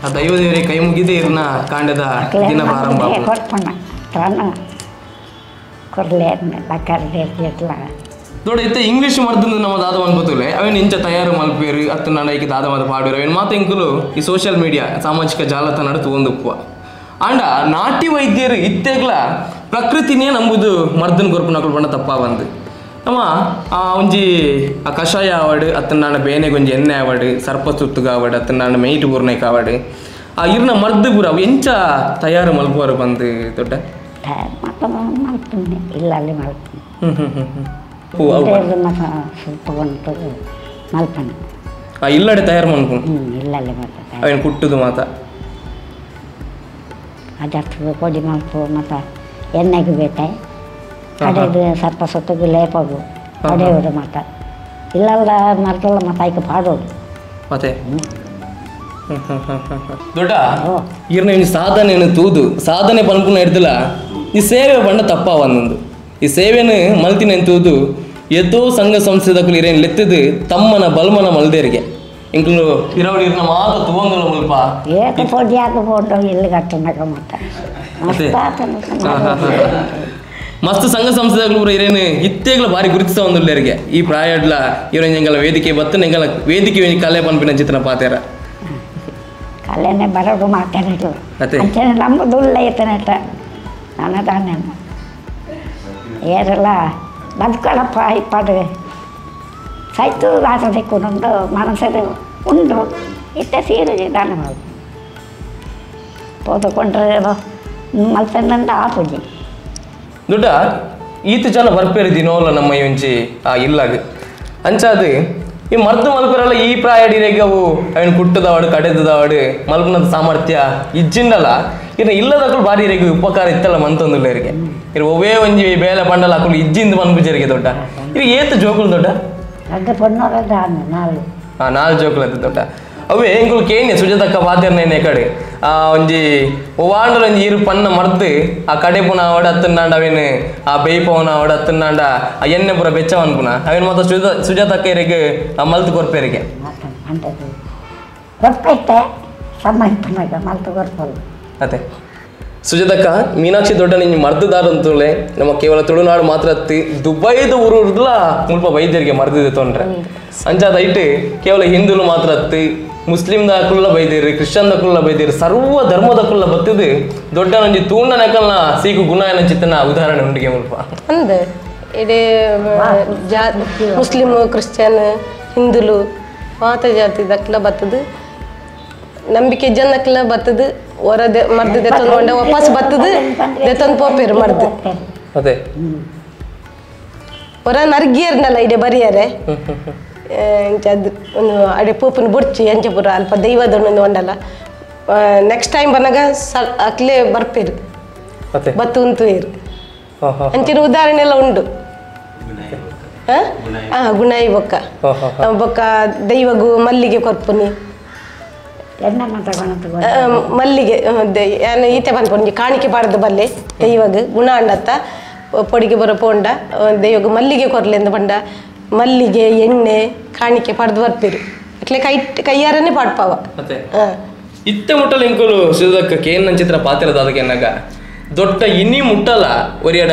S1: ಆ ದೈವ ದೇವರಿಗೆ ಕೈ ಮುಗಿದೆ ಇರ್ನ ಕಾಂಡದ ದಿನ ಪ್ರಾರಂಭ
S2: ಕೊಡ್ಪಣ ತ್ರಾಣ ಕೊಡಲೇ ಕರ್ಲೆ
S1: ದೊಡ್ಡ ಇತ್ತ ಇಂಗ್ಲೀಷ್ ಮರ್ದು ನಮ್ಮ ದಾದ ಅನ್ಬೋತುಲೆ ಅವೇನು ಇಂಚ ತಯಾರು ಮಲ್ಪೇರು ಅತ್ತ ನಾಡೈಕೆ ದಾದ ಮಾತ ಪಾಡುವರು ಅವೇನು ಮಾತು ಇಂಕುಲು ಈ ಸೋಷಿಯಲ್ ಮೀಡಿಯಾ ಸಾಮಾಜಿಕ ಜಾಲತಾಣ ತಗೊಂಡುಪ್ಪುವ ಆಂಡ ನಾಟಿ ವೈದ್ಯರು ಇತ್ತೆಗ್ಲ ಪ್ರಕೃತಿನೇ ನಂಬುದು ಮರ್ದನ್ ಕೊರ್ಪುನಕುಲು ಬಣ್ಣ ತಪ್ಪ ಬಂದು ನಮ್ಮ ಆ ಒಂಜಿ ಆ ಕಷಾಯ ಆವಡು ಅತ್ತ ಬೇನೆಗೆ ಒಂಜಿ ಎಣ್ಣೆ ಆವಡು ಸರ್ಪ ಸುತ್ತುಗ ಆವಡು ಅತ್ತ ಮೇಯ್ಟ್ ಬೂರ್ನೇಕ್ ಆವಡು ಆ ಇರ್ನ ಮರ್ದು ಪೂರ ಅವು ಎಂಚ ತಯಾರು ಮಲ್ಪುವರು ಬಂದು ದೊಡ್ಡ
S2: ಮಲ್ಪುಂಡೆ ಇಲ್ಲಲ್ಲಿ ಮಲ್ಪುಂಡೆ ಮಲ್ಪಣ
S1: ಇಲ್ಲಡೆ ತಯಾರು ಮಲ್ಪುಂಡು
S2: ಇಲ್ಲಲ್ಲಿ ಮಾಡ್ತಾರೆ
S1: ಅವೇನು ಕುಟ್ಟುದು ಮಾತ
S2: ಅದಕ್ಕೆ ಪೊಡಿ ಮಲ್ಪು ಮತ್ತು ಎಣ್ಣೆಗೆ ಬೇಟೆ ಕಡೆದು ಸರ್ಪ ಸುತ್ತಗು ಲೇಪಗು ಕಡೆಯೋದು ಮಾತ ಇಲ್ಲಲ್ಲ ಮರ್ತಲ್ಲ ಮತ್ತು ಐಕೆ ಪಾಡೋದು
S1: ಮತ್ತೆ ದೊಡ್ಡ ಇರ್ನ ಇನ್ನು ಸಾಧನೆಯನ್ನು ತೂದು ಸಾಧನೆ ಪನ್ಪುನ ಹಿಡ್ದಿಲ್ಲ ಈ ಸೇವೆ ಬಣ್ಣ ತಪ್ಪ ಒಂದೊಂದು ಈ ಸೇವೆನು ಮಲ್ತಿನ ತೂದು ಎದ್ದೋ ಸಂಘ ಸಂಸ್ಥೆದಕ್ಕೂ ಇರೇನು ಲೆತ್ತದು ತಮ್ಮನ ಬಲ್ಮನ ಮಲ್ದೇರಿಗೆ ಇಂಕ್ಲು ಇರವಳು ಇರ್ನ ಮಾತ ತುವಂಗಲ ಮುಲ್ಪ
S2: ಏಕ ಪೊಡಿ ಹಾಕಿ ಇಲ್ಲಿ ಕಟ್ಟನಕ ಮಾತ
S1: ಮಸ್ತ್ ಸಂಘ ಸಂಸ್ಥೆಗಳು ಪೂರ ಇರೇನು ಇತ್ತೇಗ್ಲ ಬಾರಿ ಗುರುತಿಸ ಒಂದುಲ್ಲೇರಿಗೆ ಈ ಪ್ರಾಯಡ್ಲ ಇವ್ರ ಎಂಗಲ ವೇದಿಕೆ ಬತ್ತನ ಎಂಗಲ ವೇದಿಕೆ ಕಲೆ ಪನ್ಪಿನ ಚಿತ್ರನ ಪಾತೇರ
S2: ಕಲೆನೇ ಬರೋದು ಮಾತಾಡಿದ್ರು ಅಂಚನೆ ನಮ್ಮದುಲ್ಲ ಇತ್ತನಟ ನಾನು ತಾನೇ ಏರಲ್ಲ ಬದುಕಳಪ್ಪ ಇಪ್ಪಾಡು ಸೈತು ಆಟದಕ್ಕೂ ಮನಸ್ಸದು ಉಂಡು ಇತ್ತೆ ಸೀರೆ ದಾನ ಪೋದುಕೊಂಡ್ರೆ ಮಲ್ತಂದ ಆಪುಜಿ
S1: ದೊಡ್ಡ ಈತ ಜನ ಬರ್ಪೇರು ದಿನೋಲ ನಮ್ಮ ಒಂಜಿ ಆ ಇಲ್ಲಾಗ ಅಂಚಾದು ಈ ಮರ್ದು ಮಲ್ಪರಲ್ಲ ಈ ಪ್ರಾಯಡಿರೇಗ ಅವು ಅವನು ಕುಟ್ಟದವಾಡು ಕಡೆದವಾಡು ಮಲ್ಪನದ ಸಾಮರ್ಥ್ಯ ಇಜ್ಜಿಂಡಲ್ಲ ಇನ್ನು ಇಲ್ಲದಕ್ಕೂ ಬಾರಿ ಇರೇಗ ಉಪಕಾರ ಇತ್ತಲ್ಲ ಮಂತೊಂದುಲ್ಲ ಇರಿಗೆ ಇರು ಒವೇ ಒಂಜಿ ಬೇಲೆ ಬಂಡಲ ಹಾಕಲು ಇಜ್ಜಿಂದ ಮನ್ಪುಜರಿಗೆ ದೊಡ್ಡ ಇರು ಏತು ಜೋಕುಲು ದೊಡ್ಡ ಹಾಂ ನಾಲ್ ಜೋಕುಲು ಅದು ದೊಡ್ಡ ಅವೇ ಎಂಕುಲು ಕೇನೆ ಸುಜಾತಕ್ಕ ಪಾತೆರ್ನೇನೆ ಕಡೆ ಆ ಒಂಜಿ ಒವಾಂಡಲ ಒಂಜಿ ಇರು ಪನ್ನ ಮರ್ದು ಆ ಕಡೆ ಪುನ ಅವಡ ಅತ್ತನಾಂಡ ಅವೇನು ಆ ಬೇಯ್ಪವನ ಅವಡ ಅತ್ತನಾಂಡ ಆ ಎಣ್ಣೆ ಪೂರ ಬೆಚ್ಚವನ್ ಪುನ ಅವೇನು ಮಾತ್ರ ಸುಜಾತಕ್ಕ ಇರಿಗೆ ಆ ಮಲ್ತು ಕೊರ್ಪೇರಿಗೆ ಅದೇ ಸುಜಾತಕ್ಕ ಮೀನಾಕ್ಷಿ ದೊಡ್ಡ ನಿಂಗೆ ಮರ್ದುದಾರ ಅಂತಲೇ ನಮ್ಮ ಕೇವಲ ತುಳುನಾಡು ಮಾತ್ರ ಅತ್ತಿ ದುಬೈದ ಊರುಡ್ಲ ಮುಲ್ಪ ವೈದ್ಯರಿಗೆ ಮರ್ದಿದೆ ತೊಂದ್ರೆ ಅಂಚಾದ ಇಟ್ಟು ಕೇವಲ ಹಿಂದೂಲು ಮಾತ್ರ ಅತ್ತಿ ಮುಸ್ಲಿಂ ದಾಕುಲ್ಲ ಬೈದಿರಿ ಕ್ರಿಶ್ಚಿಯನ್ ದಾಕುಲ್ಲ ಬೈದಿರಿ ಸರ್ವ ಧರ್ಮದಕ್ಕುಲ್ಲ ಬತ್ತಿದ್ದು ದೊಡ್ಡ ನಂಜಿ ತೂಂಡ ನಕಲ್ನ ಸೀಕು ಗುಣ ಚಿತ್ತನ ಉದಾಹರಣೆ ಉಂಡಿಗೆ ಮುಲ್ಪ
S3: ಅಂದೆ ಇಡೀ ಮುಸ್ಲಿಮ್ ಕ್ರಿಶ್ಚಿಯನ್ ಹಿಂದೂಲು ಮಾತ ಜಾತಿ ದಕ್ಲ ಬತ್ತದು ನಂಬಿಕೆ ಜನಕ್ಲ ಬತ್ತದು ಹೊರ ಮರ್ದು ದೆತ್ತೊಂದು ವಾಪಸ್ ಬತ್ತದು ದೆತ್ತೊಂದು ಪೋಪೇರು ಮರ್ದು
S1: ಅದೇ
S3: ಹೊರ ನರ್ಗಿಯರ್ನಲ್ಲ ಇಡೆ ಬರಿಯರೆ ಅದು ಒಂದು ಅಡೆ ಪೂಪನ ಬುಡ್ಚಿ ಅಂಚೆ ಪೂರ ಅಲ್ಪ ದೈವದ ಒಂಡಲ್ಲ ನೆಕ್ಸ್ಟ್ ಟೈಮ್ ಬಂದಾಗ ಅಕ್ಲೆ ಬರ್ಪೇರು ಬತ್ತು ಉಂತು ಇರು ಅಂಚಿನ ಉದಾಹರಣೆ ಎಲ್ಲ ಉಂಡು ಗುಣಾಯಿ ಬೊಕ್ಕ ಬೊಕ್ಕ ದೈವಗು ಮಲ್ಲಿಗೆ ಕೊರ್ಪುನಿ ಮಲ್ಲಿಗೆ ಈತೆ ಬಂದ್ಕೊಂಡು ಕಾಣಿಕೆ ಪಾಡ್ದು ಬಲ್ಲೆ ದೈವಗ್ ಗುಣ ಅಂಡತ್ತ ಪೊಡಿಗೆ ಬರೋ ಪೋಂಡ ದೈವಗ್ ಮಲ್ಲಿಗೆ ಕೊರ್ಲೆಂದು ಬಂಡ ಮಲ್ಲಿಗೆ ಎಣ್ಣೆ ಕಾಣಿಕೆ ಪಾಡ್ದು ಬರ್ಪಿರು ಅಟ್ಲೆ ಕೈ ಕೈಯಾರನೇ ಪಾಡ್ಪಾವ.
S1: ಇತ್ತೆ ಮುಟ್ಟಲ ಎಂಕುಲು ಸುಧಕ್ಕ ಕೇನ್ ನಂಚಿತ್ರ ಪಾತ್ರದ ಅದಕ್ಕೆ ದೊಡ್ಡ ಇನ್ನಿ ಮುಟ್ಟಲ್ಲ ಒರಿಯಡ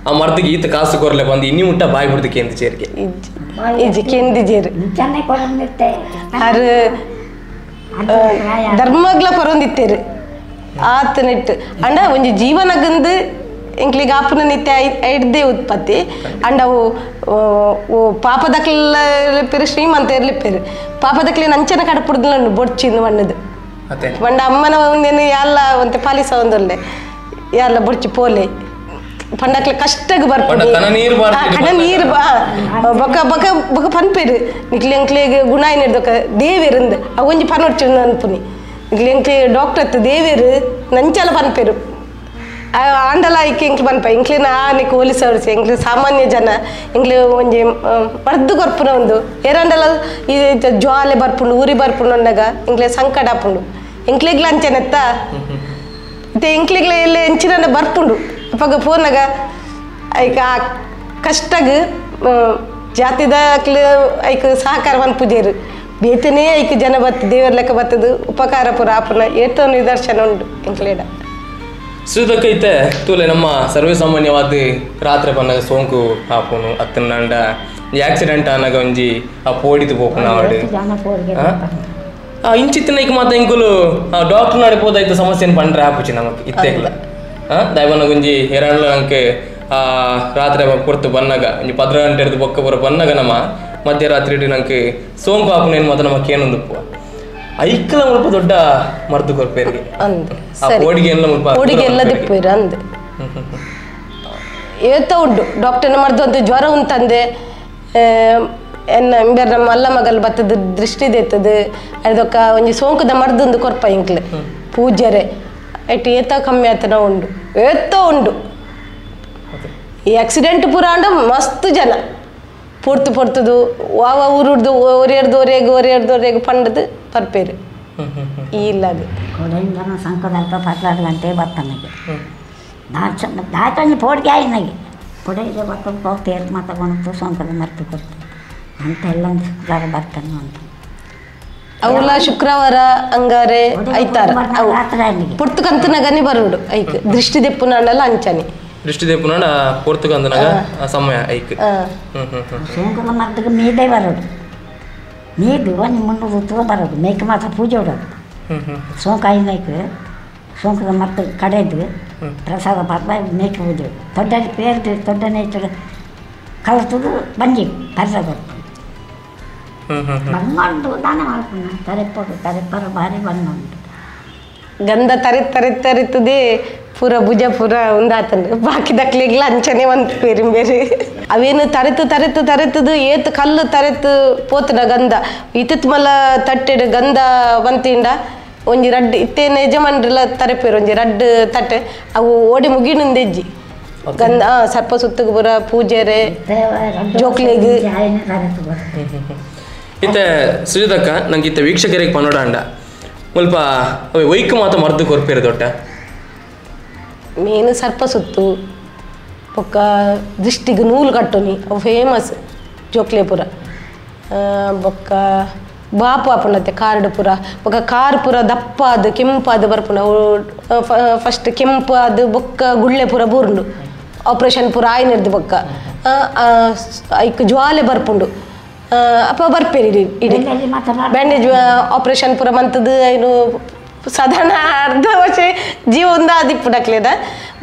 S1: ಆ ಮರ್ದಿಗೆ ಈತ ಕಾಸು ಕೊರ್ಲೆ ಬಂದು ಇನ್ನಿ ಮುಟ್ಟ ಬಾಯಿ ಬಿಡ್ದು ಕೇಂದ್ರ ಚೇರಿಗೆ
S3: ಇಜ್ಜಿ ಕೇಂದ್ರ ಜೇರು ಆರು ಧರ್ಮಗ್ಲ ಪರೊಂದಿತ್ತೇರು ಆತ ನೆಟ್ಟು ಅಂಡ ಒಂಜಿ ಜೀವನಗಂದು ಎಂಕ್ಲಿಗೆ ಆಪುನ ನಿತ್ಯ ಐಡ್ದೇ ಉತ್ಪತ್ತಿ ಅಂಡ ಅವು ಪಾಪದಕ್ಲೆಲ್ಲ ಇರ್ಲಿಪ್ಪೇರು ಶ್ರೀಮಂತ ಇರ್ಲಿಪ್ಪೇರು ಪಾಪದಕ್ಲೆ ನಂಚನ ಕಡಪುಡ್ದು ಬೊಡ್ಚಿಂದು ಮಣ್ಣದು ಬಂಡ ಅಮ್ಮನ ಒಂದೇನು ಯಾಲ್ಲ ಒಂತೆ ಪಾಲಿಸ ಒಂದೊಲ್ಲೆ ಯಾಲ್ಲ ಬೊಡ್ಚಿ ಪೋಲೆ ಪಂಡಕ್ಲೆ ಕಷ್ಟಗ್ ಬರ್ಪುಂಡು ಕಣ ನೀರು ಬೊಕ ಬೊಕ ಬೊಕ ಪನ್ಪೇರು ನಿಕ್ಲೆ ಎಂಕ್ಲೆಗ್ ಗುಣ ಏನಿರ್ದೊಕ ದೇವೇರಿಂದ್ ಅವು ಒಂಜಿ ಪನೊಡ್ಚು ಅನ್ಪುನಿ ನಿಕ್ಲೆ ಎಂಕ್ಲೆ ಡಾಕ್ಟರ್ ಅತ್ತು ದೇವೇರು ನಂಚಲ ಪನ್ಪೇರು ಆಂಡಲ ಐಕೆ ಎಂಕ್ಲೆ ಪನ್ಪ ಎಂಕ್ಲೆನ ಆನೆಕ್ ಹೋಲಿಸವರ್ಸಿ ಎಂಕ್ಲೆ ಸಾಮಾನ್ಯ ಜನ ಎಂಕ್ಲೆ ಒಂಜಿ ಮರ್ದು ಕೊರ್ಪುನ ಒಂದು ಏರಾಂಡಲ ಈ ಜ್ವಾಲೆ ಬರ್ಪುಂಡು ಊರಿ ಬರ್ಪುಂಡು ಅಂದಾಗ ಎಂಕ್ಲೆ ಸಂಕಟ ಆಪುಂಡು ಎಂಕ್ಲೆಗ್ಲ ಅಂಚನೆತ್ತ ಇತ್ತೆ ಎಂಕ್ಲೆಗ್ಲ ಎಲ್ಲ ಎಂಚಿನ ಬರ್ಪುಂಡು ಅಪ್ಪಗ ಫೋನಾಗ ಐಕ ಆ ಕಷ್ಟಗ್ ಜಾತಿದ ಐಕ್ ಸಹಕಾರ ಪೂಜೆರು ಬೇತನೇ ಐಕ್ ಜನ ಬತ್ತು ದೇವರ ಲೆಕ್ಕ ಬತ್ತದು ಉಪಕಾರ ಪೂರ ಆಪುನ ಏತೋ ನಿದರ್ಶನ ಉಂಡು ಎಂಕ್ಲೇಡ.
S1: ಸುದಕ್ಕ ಐತೆ ತೂಲೆ ನಮ್ಮ ಸರ್ವೇ ಸಾಮಾನ್ಯವಾದ ರಾತ್ರಿ ಬಂದಾಗ ಸೋಂಕು ಆಪುನು ಅತ್ತನಾಂಡ ಆಕ್ಸಿಡೆಂಟ್ ಆನಾಗ ಒಂಜಿ ಆ ಪೋಡಿದು ಪೋಪುನ ಆಡು ಆ ಇಂಚಿತ್ತಿನ ಐಕ್ ಮಾತ ಎಂಕುಲು ಡಾಕ್ಟರ್ ನಡಿಪೋದಾಯ್ತು ಸಮಸ್ಯೆನ ಪಂಡ್ರೆ ಆಪುಚಿ ನಮಕ್ ಇತ್ತೆಗ್ಲ ದೈವನ ಗುಂಜಿ ಎರಡ್ಲ ಅಂಕೆ ರಾತ್ರಿ ಪೊರ್ತು ಬನ್ನಾಗ ಒಂಜಿ 10 ಗಂಟೆ ಹಿಡಿದು ಬೊಕ್ಕ ಬರೋ ಬನ್ನಾಗ ನಮ್ಮ ಮಧ್ಯರಾತ್ರಿ ನಂಗೆ ಸೋಂಕು ಆಪುನ ಮಾತ್ರ ನಮಕ್ ಏನೊಂದು ಐಕಲ ಮುಲ್ಪ ದೊಡ್ಡ ಮರ್ದು ಕೊರ್ಪೇರಿಗೆ ಪೋಡಿಗೆ ಎಲ್ಲ ಮುಲ್ಪ
S3: ಪೋಡಿಗೆ ಎಲ್ಲ ದಿಪ್ಪೇರು ಅಂದೆ ಏತ ಉಂಟು ಡಾಕ್ಟರ್ನ ಮರ್ದು ಅಂತ ಜ್ವರ ಉಂಟಂದೆ ಎನ್ನ ಇಂಬೆರ್ ನಮ್ಮ ಅಲ್ಲ ಮಗಲ್ ಬತ್ತದ ದೃಷ್ಟಿ ದೇತದ ಅದೊಕ್ಕ ಒಂಜಿ ಸೋಂಕುದ ಮರ್ದೊಂದು ಕೊರ್ಪ ಇಂಕ್ಲೆ ಪೂಜರೆ ಎಟ್ ಏತ ಕಮ್ಮಿ ಆತನ ಉಂಡು ಏತ ಉಂಡು. ಈ ಆಕ್ಸಿಡೆಂಟ್ ಪೂರ ಅಂಡ ಮಸ್ತ್ ಜನ ಪೊರ್ತು ಪೊರ್ತುದು ವಾವ ಊರುಡ್ದು ಒರೆಯರ್ದು ಒರೆಗೆ ಒರೆಯರ್ದು ಒರೆಗೆ ಪಂಡದು ಪರ್ಪೇರು ಈ ಇಲ್ಲ ಅದು
S2: ಕೊಡೆಯಿಂದ ಸಂಕದ ಅಲ್ಪ 12 ಗಂಟೆ ಬರ್ತಾನೆಗೆ ದಾಚೊಂದು ಪೋಡಿಗೆ ಆಯ್ನಾಗೆ ಪೊಡೆಗೆ ಬರ್ಕೊಂಡು ತೇರು ಮಾತಾಕೊಂಡು ಸೊಂಕದ ಮರ್ತು ಕೊಡ್ತು ಅಂತ ಎಲ್ಲ ಶುಕ್ರವಾರ ಬರ್ತಾನೆ ಅಂತ
S3: ಅವಲ ಶುಕ್ರವಾರ ಅಂಗಾರೆ ಐತಾರ ಪೊರ್ತುಕಂತನಗನೆ ಬರುಡು ಐಕ್ ದೃಷ್ಟಿ ದೆಪ್ಪುನಾಂಡಲ ಅಂಚನೆ
S1: ದೃಷ್ಟಿ ದೆಪ್ಪುನಾಂಡ ಪೊರ್ತುಕಂತನಗ ಸಮಯ ಐಕ್
S2: ಸೋಂಕದ ಮರ್ದಿಗೆ ಮೀದೇ ಬರೋದು ನೀರು ಒಂದು 300 ತೂಕ ಬರೋದು ಮೇಕೆ ಮಾತ್ರ ಪೂಜೆ ಹೊಡೋದು ಸೋಂಕು ಐನೈಕ್ ಸೋಂಕದ ಮರ್ತು ಕಡೆದು ಪ್ರಸಾದ ಪಾಪ ಮೇಕೆ ಪೂಜೆ ದೊಡ್ಡ ಪೇರ್ದು ದೊಡ್ಡ ನೇಚರ್ ಕಲರ್ತದು ಬಂಜಿ ಪರಿಸರ ಕೊಡ್ತು ಬಂದು ದಾನ ಮಾಡ್ಕೊಂಡು ತರೆಪ್ಪರು ತರೆಪ್ಪರು ಭಾರಿ ಬಂದುಂಟು
S3: ಗಂಧ ತರಿ ತರಿ ತರಿತದೆ ಪೂರ ಭುಜ ಪೂರ ಒಂದಾತಂಡು ಬಾಕಿ ದಕ್ಲಿಗ್ಲ ಅಂಚನೆ ಒಂದು ಬೇರೆ ಬೇರೆ ಅವೇನು ತರಿತು ತರಿತು ತರಿತದು ಏತು ಕಲ್ಲು ತರಿತು ಪೋತನ ಗಂಧ ಇತ್ತಿತ್ ಮಲ್ಲ ತಟ್ಟೆಡು ಗಂಧ ಬಂತಿಂಡ ಒಂಜಿ ರಡ್ಡು ಇತ್ತೇನು ಯಜಮಾನ್ರೆಲ್ಲ ತರೆಪೇರು ಒಂಜಿ ರಡ್ಡು ತಟ್ಟೆ ಅವು ಓಡಿ ಮುಗಿಣಂದೆಜ್ಜಿ ಗಂಧ ಸರ್ಪ ಸುತ್ತಗೆ ಬರ ಪೂಜೆರೆ ಜೋಕ್ಲೆಗ್
S1: ಇತ್ತೆ ಸುಜಿತಕ್ಕ ನಂಗೆ ಇತ್ತೆ ವೀಕ್ಷಕರಿಗೆ ಪನ್ನೋಡ ಅಂಡ ಮುಲ್ಪ ಅವೆ ವೈಕ್ ಮಾತ ಮರ್ದು ಕೊರ್ಪೇರು ದೊಡ್ಡ
S3: ಮೇನು ಸರ್ಪ ಸುತ್ತು ಬೊಕ್ಕ ದೃಷ್ಟಿಗೆ ನೂಲು ಕಟ್ಟುನಿ ಅವು ಫೇಮಸ್ ಜೋಕ್ಲೆ ಪೂರ ಬೊಕ್ಕ ಬಾಪು ಆಪುನತ್ತೆ ಕಾರ್ಡ್ ಪೂರ ಬೊಕ್ಕ ಕಾರ್ ಪೂರ ದಪ್ಪಾದ ಕೆಂಪಾದ ಬರ್ಪುನ ಅವು ಫಸ್ಟ್ ಕೆಂಪಾದ ಬೊಕ್ಕ ಗುಳ್ಳೆ ಪೂರ ಬೂರುಂಡು ಆಪ್ರೇಷನ್ ಪೂರ ಆಯ್ನಿರ್ದು ಬೊಕ್ಕ ಐಕ್ ಜ್ವಾಲೆ ಬರ್ಪುಂಡು ಅಪ್ಪ ಬರ್ಪೇರಿ ಇಡೀ ಇಡೀ ಬ್ಯಾಂಡೇಜ್ ಆಪ್ರೇಷನ್ ಪೂರ ಮಂತದ್ದು ಏನು ಸಾಧಾರಣ ಅರ್ಧ ವರ್ಷ ಜೀವ ಒಂದು ಆದಿಪ್ಪುಡಕ್ಲೇದ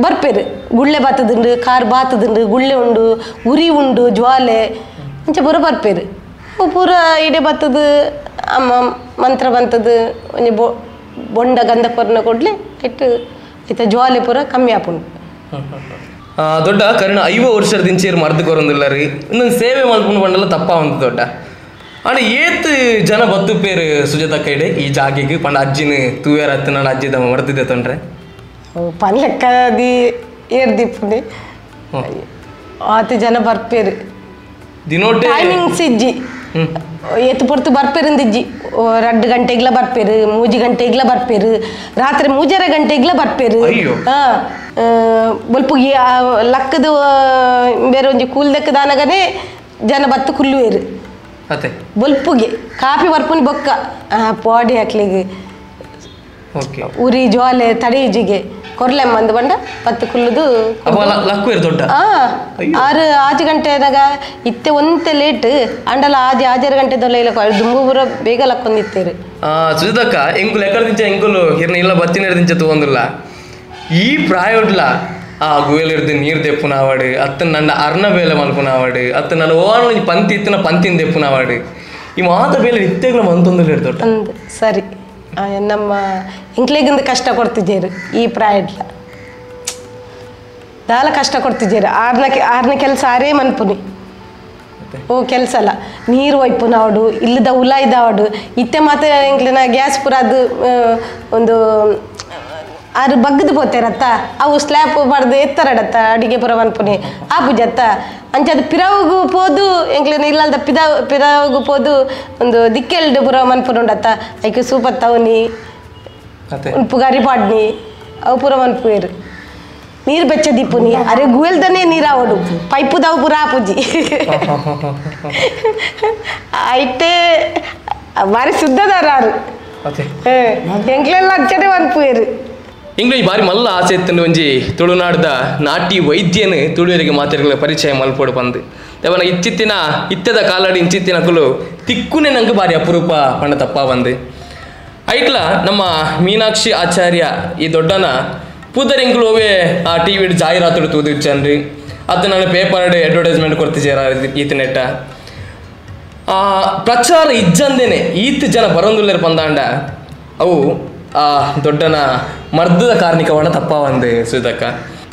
S3: ಬರ್ಪೇರು ಗುಳ್ಳೆ ಬಾತದುಂಡು ಕಾರ್ ಬಾತದುಂಡು ಗುಳ್ಳೆ ಉಂಡು ಉರಿ ಉಂಡು ಜ್ವಾಲೆ ಇಂಚ ಪೂರ ಬರ್ಪೇರು ಪೂರ ಇಡೆ ಬತ್ತದು ಅಮ್ಮ ಮಂತ್ರ ಬಂತದ್ದು ಒಂಜಿ ಬೊಂಡ ಗಂಧ ಕೊರ್ನ ಕೊಡ್ಲೆ ಇಟ್ಟು ಇತ್ತ ಜ್ವಾಲೆ ಪೂರ ಕಮ್ಮಿ ಆಪುಂಡು.
S1: ದೊಡ್ಡ ಕರ್ಣ 50 ವರ್ಷದ ದಿಂಚೇರು ಮರ್ದು ಕೊರೊಂದಿಲ್ಲ ರೀ ಇನ್ನೊಂದು ಸೇವೆ ಮಲ್ಪುಂಡು ಬಂಡಲ್ಲ ತಪ್ಪ ಒಂದು ದೊಡ್ಡ ಆಂಡ ಏತ್ ಜನ ಬತ್ತು ಪೇರು ಸುಜಾತ ಕೈಡೆ ಈ ಜಾಗೆಗೆ ಪಂಡ ಅಜ್ಜಿನ ತೂವೇರ ಹತ್ತು ನಾನು ಅಜ್ಜಿದ ಮರ್ದಿದ್ದೆ ತೊಂದ್ರೆ
S3: ಪನ್ಲೆಕ್ಕದಿ ಏರ್ದಿಪ್ಪುನಿ ಆತ ಜನ ಬರ್ಪೇರು
S1: ದಿನೋಟೆ
S3: ಟೈಮಿಂಗ್ಸ್ ಇಜ್ಜಿ ಏತು ಪೊರ್ತು ಬರ್ಪೇರಿಂದಿಜ್ಜಿ 2 ಗಂಟೆಗ್ಲ ಬರ್ಪೇರು 3 ಗಂಟೆಗ್ಲ ಬರ್ಪೇರು ರಾತ್ರಿ 3.5 ಗಂಟೆಗ್ಲ ಬರ್ಪೇರು ಬೊಲ್ಪು ಲಕ್ಕದ ಬೇರೆ ಒಂಜಿ ಕೂಲ್ದಕ್ಕದಾನಗನೆ ಜನ ಬತ್ತು ಕುಲ್ಲುವೇರು ಬೊಲ್ಪುಗೆ ಕಾಪಿ ಬರ್ಪುನಿ ಬೊಕ್ಕ ಪಾಡಿ ಹಾಕ್ಲಿಗೆ ಉರಿ ಜ್ವಾಲೆ ತಡೆಯುಜಿಗೆ ಕೊರ್ಲೆಮ್ಮ ಅಂದ್ ಬಂಡ ಪತ್ತು ಕುಲ್ಲುದು ದೊಡ್ಡ 6 ಗಂಟೆದಾಗ ಇತ್ತೆ ಒಂತೆ ಲೇಟ್ ಅಂಡಲ 6.5 ಗಂಟೆ ದೊಲ್ಲ ಇಲ್ಲ ದುಂಬು ಪೂರ ಬೇಗ ಲಕ್ಕೊಂದಿತ್ತೇರು.
S1: ಸುಜಿತಕ್ಕ ಎಂಕುಲು ಎಕ್ಕಡ ದಿಂಚ ಎಂಕುಲು ಹಿರ್ನ ಇಲ್ಲ ಬತ್ತಿನ ದಿಂಚ ತೂವೊಂದುಲ್ಲ ಈ ಪ್ರಾಯೋಡ್ಲ ಆ ಗುವೆಲಿರ್ದು ನೀರು ದೆಪ್ಪುನಾವಡು ಅತ್ತ ನನ್ನ ಅರ್ನ ಬೇಲೆ ಮಲ್ಪುನಾವಡು ಅತ್ತ ನನ್ನ ಓನ ಪಂತಿ ಇತ್ತಿನ ಪಂತಿನ ದೆಪ್ಪುನಾವಡು ಈ ಮಾತ ಬೇಲೆ ಇತ್ತೆಗ್ಲ ಮಂತೊಂದುಲ್ಲ ದೊಡ್ಡ
S3: ಸರಿ ನಮ್ಮ ಎಂಕ್ಲೆಗಿಂದ ಕಷ್ಟ ಕೊಡ್ತಿದ್ದೀರು ಈ ಪ್ರಾಯಡ್ಲ ದಾಲ ಕಷ್ಟ ಕೊಡ್ತಿದ್ದೀರು ಆರನೇ ಕೆಲಸ ಆರೇ ಮನ್ಪುನಿ ಓ ಕೆಲಸ ಅಲ್ಲ ನೀರು ಒಯ್ಪುನಾವಡು ಇಲ್ಲದ ಉಲ ಇದ್ದಾವಡು ಇತ್ತೆ ಮಾತ್ರ ಎಂಕ್ಲೆನ ಗ್ಯಾಸ್ ಪೂರ ಅದು ಒಂದು ಆರು ಬಗ್ಗದು ಪೋತೇರತ್ತ ಅವು ಸ್ಲ್ಯಾಪ್ ಬಡ್ದು ಎತ್ತರಡತ್ತ ಅಡಿಗೆ ಪೂರ ಮನ್ಪುನಿ ಆ ಪೂಜತ್ತ ಅಂಚ ಅದು ಪಿರವುಗು ಪೋದು ಎಂಕ್ಲೆನ ಇಲ್ಲಲ್ದ ಪಿರವುಗು ಪೋದು ಒಂದು ದಿಕ್ಕೆಲ್ಡು ಪೂರ ಮನ್ಪುನುಂಡತ್ತ ಐಕೆ ಸೂಪತ್ತವನಿ ಉನ್ಪು ಗರಿ ಪಾಡ್ನಿ ಅವು ಪೂರ ಮನ್ಪುವೇರು ನೀರು ಬೆಚ್ಚ ದೀಪುನಿ ಅರೆ ಗುವೆಲ್ದನೇ ನೀರಾವಡು ಪೈಪುದವು ಪೂರ ಆಪುಜಿ ಐಟೆ ಬಾರಿ ಶುದ್ಧದಾರ ಆರು ಎಂಕ್ಲೆಲ್ಲ ಅಂಚನೆ ಮನ್ಪುವೇರು.
S1: ಇಂಗ್ಲೀಷ್ ಬಾರಿ ಮಲ್ಲ ಆಸೆ ಇತ್ತು ಒಂಜಿ ತುಳುನಾಡ್ದ ನಾಟಿ ವೈದ್ಯನು ತುಳುವರಿಗೆ ಮಾತೆರ್ಗಳ ಪರಿಚಯ ಮಲ್ಪೋಡು ಬಂದು ದೇವನ ಇಚ್ಚಿತ್ತಿನ ಇತ್ತದ ಕಾಲಾಡಿ ಇಂಚಿತ್ತಿನ ಕುಲು ತಿಕ್ಕುನೆ ನಂಗೆ ಬಾರಿ ಅಪರೂಪ ಪಂಡ ತಪ್ಪ ಬಂದು ಐಟ್ಲ ನಮ್ಮ ಮೀನಾಕ್ಷಿ ಆಚಾರ್ಯ ಈ ದೊಡ್ಡನ ಪೂದರೆಂಕುಲು ಹೋವೆ ಆ ಟಿ ವಿಡ್ ಜಾಹೀರಾತುಡು ತೂದಿಚ್ಚನ್ರಿ ಅದು ನಾನು ಪೇಪರ್ ಅಡ್ವರ್ಟೈಸ್ಮೆಂಟ್ ಕೊಡ್ತಿದ್ದೀರ ಈತ ನೆಟ್ಟ ಆ ಪ್ರಚಾರ ಇಜ್ಜಂದೇನೆ ಈತ ಜನ ಬರೋಂದುಲ್ಲೇರು ಪಂದಾಂಡ ಅವು ಆ ದೊಡ್ಡನ ಮರ್ದದ ಕಾರ್ಣಿಕವನ್ನ ತಪ್ಪ ಒಂದು ಸುಧಕ್ಕ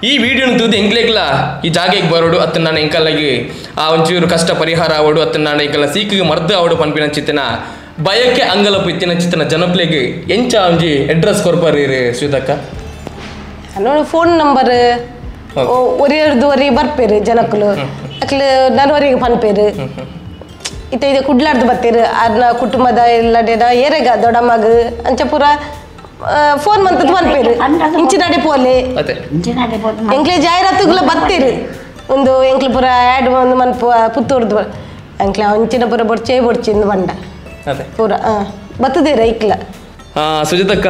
S1: ಈ ವಿಡಿಯೋನ ತೂದು ಎಂಕ್ಲೆಗ್ಲ ಈ ಜಾಗೆಗೆ ಬರೋಡು ಅತ್ತ ನಾನು ಎಂಕಲ್ಲಾಗಿ ಆ ಒಂಚೂರು ಕಷ್ಟ ಪರಿಹಾರ ಆವಡು ಅತ್ತ ನಾನು ಎಂಕಲ್ಲ ಸೀಕಿಗೆ ಮರ್ದು ಆವಡು ಪನ್ಪಿನ ಚಿತ್ತನ ಬಯಕೆ ಅಂಗಲಪ್ಪು ಇತ್ತಿನ ಚಿತ್ತನ ಜನಪ್ಲೆಗ್ ಎಂಚ ಒಂಜಿ ಅಡ್ರೆಸ್ ಕೊರ್ಪರಿ ಸುಧಕ್ಕ
S3: ನೋಡಿ ಫೋನ್ ನಂಬರ್ ಒರಿಯರ್ದು ಒರಿ ಬರ್ಪೇರು ಜನಕ್ಕಲು ಅಕ್ಲು ನಾನು ಒರಿಗೆ ಪನ್ಪೇರು ಇತ್ತ ಇದು ಕುಡ್ಲಾರ್ದು ಬತ್ತೀರು ಅದನ್ನ ಕುಟುಂಬದ ಎಲ್ಲಡೆನ ಏರೆಗ ದೊಡ್ಡಮ್ಮಗ ಅಂಚ ಪೂರ ಫೋನ್ ಮಂತದ್ದು ಪನ್ಪೇರು ಇಂಚಿನಾಡೆ ಪೋಲೆ ಎಂಕ್ಲೆ ಜಾಹೀರಾತುಗಳ ಬತ್ತೀರು ಒಂದು ಎಂಕ್ಲು ಪೂರ ಆ್ಯಡ್ ಒಂದು ಮನ್ಪು ಪುತ್ತೂರ್ದು ಎಂಕ್ಲೆ ಅಂಚಿನ ಪೂರ ಬೊಡ್ಚೇ ಬೊಡ್ಚಿಂದು ಬಂಡ ಪೂರ ಬತ್ತದೇರ ಐಕ್ಲ.
S1: ಸುಜಿತಕ್ಕ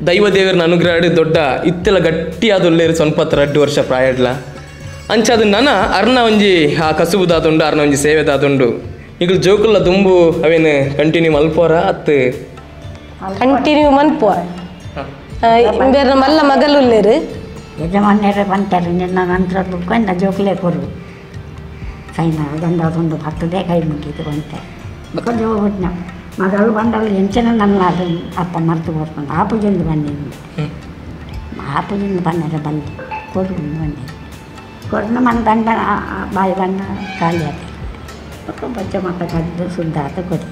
S1: ದೈವ ದೇವರನ್ನ ಅನುಗ್ರಹ ದೊಡ್ಡ ಇತ್ತೆಲ್ಲ ಗಟ್ಟಿಯಾದ ಸ್ವಲ್ಪ 2 ವರ್ಷ ಪ್ರಾಯಡ್ಲ ಅಂಚ ಅದು ನನ್ನ ಅರ್ನ ಒಂಜಿ ಆ ಕಸುಬುದಾದುಂಡು ಅರ್ನ ಒಂಜಿ ಸೇವೆದಾದುಂಡು ಈಗ ಜೋಕುಲ್ಲ ತುಂಬು ಅವೇನು ಕಂಟಿನ್ಯೂ ಮಲ್ಪೋರ ಅತ್ತು
S3: ಕಂಟಿನ್ಯೂ ಮನ್ಪುವ ಬೇರೆ ಮಲ್ಲ ಮಗಲುಲ್ಲೇರು
S2: ಯಜಮಾನ್ಯರೇ ಬಂತಾರೆ ನಿನ್ನ ನಂತರ ದುಡ್ಕೊಂಡು ಜೋಕುಲೇ ಕೊರು ಸೈನ ಅದೊಂದು ಅದೊಂದು ಬರ್ತದೆ ಕೈ ಮುಗಿದು ಬಂತೆ ಮಕ್ಕಳು ಹೋಗ್ಬಿಟ್ಟು ಮಗಳು ಬಂಡಲ್ಲಿ ಎಂಚನ ನನ್ನ ಅದು ಅಪ್ಪ ಮರ್ತು ಕೊಡ್ಕೊಂಡು ಆ ಪೂಜೆಯಿಂದ ಬಂದಿದ್ದು ಆ ಪೂಜೆಯಿಂದ ಬಂದರೆ ಬಂದು ಕೊಡು ಬಂದೆ ಕೊಡು ಮನ ದಂಡ ಬಾಯಿ ಬಂದ ಖಾಲಿ ಆತ ಬಚ್ಚ ಮಕ್ಕ ಕದ್ದು ಶುದ್ಧ ಆತ ಕೊಡಿ